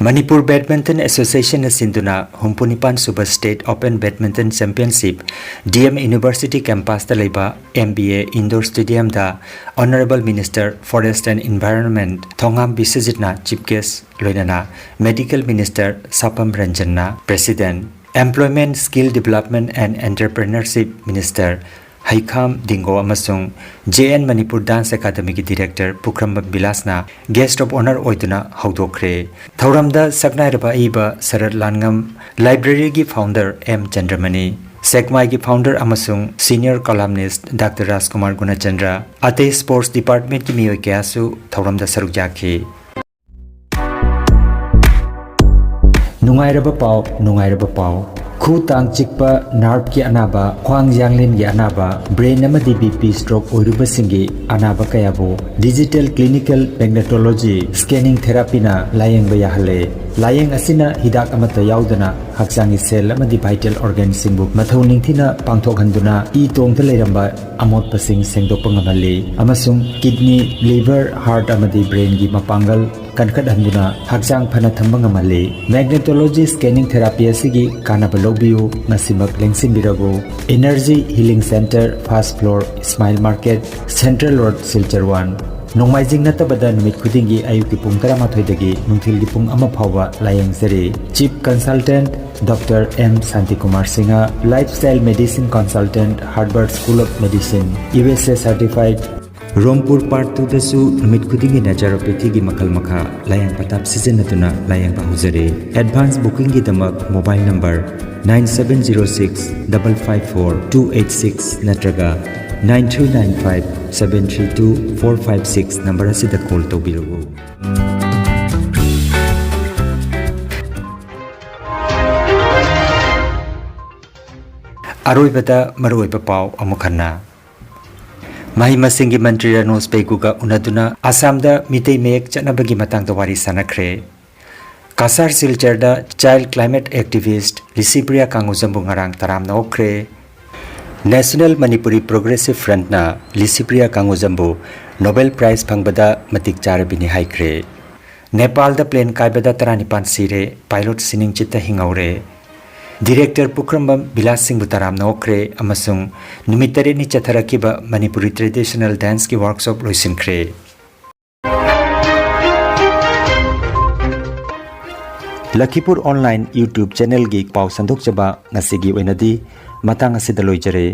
ꯃꯅꯤꯄꯨꯔ ꯕꯦꯗꯃꯤꯟꯇꯟ ꯑꯦꯁꯣꯁꯤꯌꯦꯁꯟꯅ ꯁꯤꯟꯗꯨꯅ ꯍꯨꯝꯐꯨꯅꯤꯄꯥꯟ ꯁꯨꯕ state open badminton championship D M university ꯀꯦꯝꯄꯁꯇ ꯂꯩꯕ ꯑꯦꯝ ꯕꯤ ꯑꯦ ꯏꯟꯗꯣꯔ ꯁ꯭ꯇꯦꯗꯤꯌꯝꯗ honourable minister forest and environment Thongam ꯕꯤꯁ꯭ꯋꯖꯤꯠꯅ ꯆꯤꯐ ꯒꯦꯁ꯭ꯠ ꯂꯣꯏꯅꯅ ꯃꯦꯗꯤꯀꯦꯜ ꯃꯤꯅꯤꯁꯇꯔ ꯁꯥꯄꯝ ꯔꯟꯖꯟꯅ president, employment skill development and entrepreneurship minister Heikham Dingo ꯑꯃꯁꯨꯡ ꯖꯦ ꯑꯦꯟ ꯃꯅꯤꯄꯨꯔ ꯗꯥꯟꯁ ꯑꯦꯀꯥꯗꯃꯤꯒꯤ ꯗꯤꯔꯦꯛꯇꯔ ꯄꯨꯈ꯭ꯔꯝꯕꯝ ꯕꯤꯂꯥꯁꯅ guest of honour ꯑꯣꯏꯗꯨꯅ ꯍꯧꯗꯣꯛꯈ꯭ꯔꯦ꯫ ꯊꯧꯔꯝꯗ ꯁꯛꯅꯥꯏꯔꯕ ꯑꯏꯕ ꯁꯔꯠ ꯂꯥꯟꯉꯝ, ꯂꯥꯏꯕ꯭ꯔꯦꯔꯤꯒꯤ ꯐꯥꯎꯟꯗꯔ ꯑꯦꯝ ꯆꯟꯗ꯭ꯔꯃꯅꯤ, ꯁꯦꯛꯃꯥꯏꯒꯤ ꯐꯥꯎꯟꯗꯔ ꯑꯃꯁꯨꯡ ꯁꯤꯅꯤꯌꯔ ꯀꯣꯂꯝꯅꯤꯁ꯭ꯠ ꯗꯥꯛꯇꯔ ꯔꯥꯖꯀꯨꯃꯥꯔ ꯒꯨꯅꯆꯟꯗ꯭ꯔ, ꯑꯇꯩ ꯁ꯭ꯄꯣꯔꯠꯁ ꯗꯤꯄꯥꯔꯠꯃꯦꯟꯠꯀꯤ ꯃꯤꯑꯣꯏ ꯀꯌꯥꯁꯨ ꯊꯧꯔꯝꯗ ꯁꯔꯨꯛ ꯌꯥꯈꯤ꯫ ꯅꯨꯡꯉꯥꯏꯔꯕ ꯄꯥꯎ, ꯅꯨꯡꯉꯥꯏꯔꯕ ꯄꯥꯎ꯫ ꯈꯨ ꯇꯥꯡ ꯆꯤꯛꯄ, ꯅꯔꯚꯀꯤ ꯑꯅꯥꯕ, ꯈ꯭ꯋꯥꯡ ꯌꯥꯡꯂꯦꯟꯒꯤ ꯑꯅꯥꯕ, ꯕ꯭ꯔꯦꯟ ꯑꯃꯗꯤ ꯕꯤ ꯄꯤ ꯁ꯭ꯇ꯭ꯔꯣꯛ ꯑꯣꯏꯔꯨꯕꯁꯤꯡꯒꯤ ꯑꯅꯥꯕ ꯀꯌꯥꯕꯨ ꯗꯤꯖꯤꯇꯦꯜ ꯀ꯭ꯂꯤꯅꯤꯀꯦꯜ ꯃꯦꯒꯅꯦꯇꯣꯂꯣꯖꯤ ꯁ꯭ꯀꯦꯅꯤꯡ ꯊꯦꯔꯥꯄꯤꯅ ꯂꯥꯌꯦꯡꯕ ꯌꯥꯍꯜꯂꯦ꯫ ꯂꯥꯌꯦꯡ ꯑꯁꯤꯅ ꯍꯤꯗꯥꯛ ꯑꯃꯠꯇ ꯌꯥꯎꯗꯅ ꯍꯛꯆꯥꯡꯒꯤ ꯁꯦꯜ ꯑꯃꯗꯤ ꯚꯥꯏꯇꯦꯜ ꯑꯣꯔꯒꯥꯟꯁꯤꯡꯕꯨ ꯃꯊꯧ ꯅꯤꯡꯊꯤꯅ ꯄꯥꯡꯊꯣꯛꯍꯟꯗꯨꯅ ꯏ ꯇꯣꯡꯗ ꯂꯩꯔꯝꯕ ꯑꯃꯣꯠꯄꯁꯤꯡ ꯁꯦꯡꯗꯣꯛꯄ ꯉꯝꯍꯜꯂꯤ ꯑꯃꯁꯨꯡ ꯀꯤꯗꯅꯤ, ꯂꯤꯚꯔ, ꯍꯥꯔꯠ ꯑꯃꯗꯤ ꯕ꯭ꯔꯦꯟꯒꯤ ꯃꯄꯥꯡꯒꯜ ꯀꯟꯈꯠꯍꯟꯗꯨꯅ ꯍꯛꯆꯥꯡ ꯐꯅ ꯊꯝꯕ ꯉꯝꯍꯜꯂꯤ꯫ ꯃꯦꯒꯅꯦꯇꯣꯂꯣꯖꯤ ꯁ꯭ꯀꯦꯅꯤꯡ ꯊꯦꯔꯥꯄꯤ ꯑꯁꯤꯒꯤ ꯀꯥꯟꯅꯕ ꯂꯧꯕꯤꯌꯨ, ꯉꯁꯤꯃꯛ ꯂꯦꯡꯁꯤꯟꯕꯤꯔꯕꯨ꯫ Energy healing centre, first floor, Ismail market, central road, Silchar one. ꯅꯣꯡꯃꯥꯏꯖꯤꯡ ꯅꯠꯇꯕꯗ ꯅꯨꯃꯤꯠ ꯈꯨꯗꯤꯡꯒꯤ ꯑꯌꯨꯛꯀꯤ ꯄꯨꯡ ꯇꯔꯥꯃꯥꯊꯣꯏꯗꯒꯤ ꯅꯨꯡꯊꯤꯜꯒꯤ ꯄꯨꯡ ꯑꯃ ꯐꯥꯎꯕ ꯂꯥꯌꯦꯡꯖꯔꯤ꯫ Chief consultant doctor M Shantikumar Singh, lifestyle medicine consultant, Harvard school of medicine, U S A certified, Rompur part ꯇꯨꯗꯁꯨ ꯅꯨꯃꯤꯠ ꯈꯨꯗꯤꯡꯒꯤ ꯅꯦꯆꯔꯣꯄꯦꯊꯤꯒꯤ ꯃꯈꯜ ꯃꯈꯥ ꯂꯥꯌꯦꯡ ꯄꯊꯥꯞ ꯁꯤꯖꯤꯟꯅꯗꯨꯅ ꯂꯥꯌꯦꯡꯕ ꯍꯧꯖꯔꯤ꯫ ꯑꯦꯗꯚꯥꯟꯁ ꯕꯨꯀꯤꯡꯒꯤꯗꯃꯛ mobile number nine seven zero six double five four two eight six ꯅꯠꯇ꯭ꯔꯒ nine three nine five seven three two four five six number ꯑꯁꯤꯗ ꯀꯣꯜ ꯇꯧꯕꯤꯔꯛꯎ꯫ ꯑꯔꯣꯏꯕꯗ ꯃꯔꯨꯑꯣꯏꯕ ꯄꯥꯎ ꯑꯃꯨꯛ ꯍꯟꯅ꯫ ꯃꯍꯩ ꯃꯁꯤꯡꯒꯤ ꯃꯟꯇ꯭ꯔꯤ ꯔꯥꯅꯣꯖ ꯄꯦꯒꯨꯒ ꯎꯅꯗꯨꯅ ꯑꯁꯥꯝꯗ ꯃꯤꯇꯩ ꯃꯌꯦꯛ ꯆꯠꯅꯕꯒꯤ ꯃꯇꯥꯡꯗ ꯋꯥꯔꯤ ꯁꯥꯟꯅꯈ꯭ꯔꯦ꯫ ꯀꯁꯥꯔ ꯁꯤꯜꯆꯔꯗ ꯆꯥꯏꯜꯗ ꯀ꯭ꯂꯥꯏꯃꯦꯠ ꯑꯦꯛꯇꯤꯚꯤꯁ꯭ꯠ ꯂꯤꯁꯤꯄ꯭ꯔꯤꯌꯥ ꯀꯥꯡꯉꯨꯖꯝꯕꯨ ꯉꯔꯥꯡ ꯇꯔꯥꯝꯅ ꯑꯣꯛꯈ꯭ꯔꯦ꯫ ꯅꯦꯁꯅꯦꯜ ꯃꯅꯤꯄꯨꯔꯤ ꯄ꯭ꯔꯣꯒ꯭ꯔꯦꯁꯤꯚ ꯐ꯭ꯔꯟꯠꯅ ꯂꯤꯁꯤꯄ꯭ꯔꯤꯌꯥ ꯀꯥꯡꯉꯨꯖꯝꯕꯨ ꯅꯣꯕꯦꯜ ꯄ꯭ꯔꯥꯏꯖ ꯐꯪꯕꯗ ꯃꯇꯤꯛ ꯆꯥꯔꯕꯤꯅꯤ ꯍꯥꯏꯈ꯭ꯔꯦ꯫ ꯅꯦꯄꯥꯜꯗ ꯄ꯭ꯂꯦꯟ ꯀꯥꯏꯕꯗ ꯇꯔꯥꯅꯤꯄꯥꯟ ꯁꯤꯔꯦ, ꯄꯥꯏꯂꯣꯠ ꯁꯤꯅꯤꯡꯆꯤꯠꯇ ꯍꯤꯡꯍꯧꯔꯦ꯫ ꯗꯤꯔꯦꯛꯇꯔ ꯄꯨꯈ꯭ꯔꯝꯕꯝ ꯕꯤꯂꯥꯁ ꯁꯤꯡꯕꯨ ꯇꯔꯥꯝꯅ ꯑꯣꯛꯈ꯭ꯔꯦ ꯑꯃꯁꯨꯡ ꯅꯨꯃꯤꯠ ꯇꯔꯦꯠꯅꯤ ꯆꯠꯊꯔꯛꯈꯤꯕ ꯃꯅꯤꯄꯨꯔꯤ ꯇ꯭ꯔꯦꯗꯤꯁꯅꯦꯜ ꯗꯥꯟꯁꯀꯤ ꯋꯥꯔꯛꯁꯣꯞ ꯂꯣꯏꯁꯤꯟꯈ꯭ꯔꯦ꯫ ꯂꯈꯤꯄꯨꯔ ꯑꯣꯟꯂꯥꯏꯟ YouTube ꯆꯦꯅꯦꯜꯒꯤ ꯄꯥꯎ ꯁꯟꯗꯣꯛꯆꯕ ꯉꯁꯤꯒꯤ ꯑꯣꯏꯅꯗꯤ ꯃꯇꯥꯡ ꯑꯁꯤꯗ ꯂꯣꯏꯖꯔꯦ꯫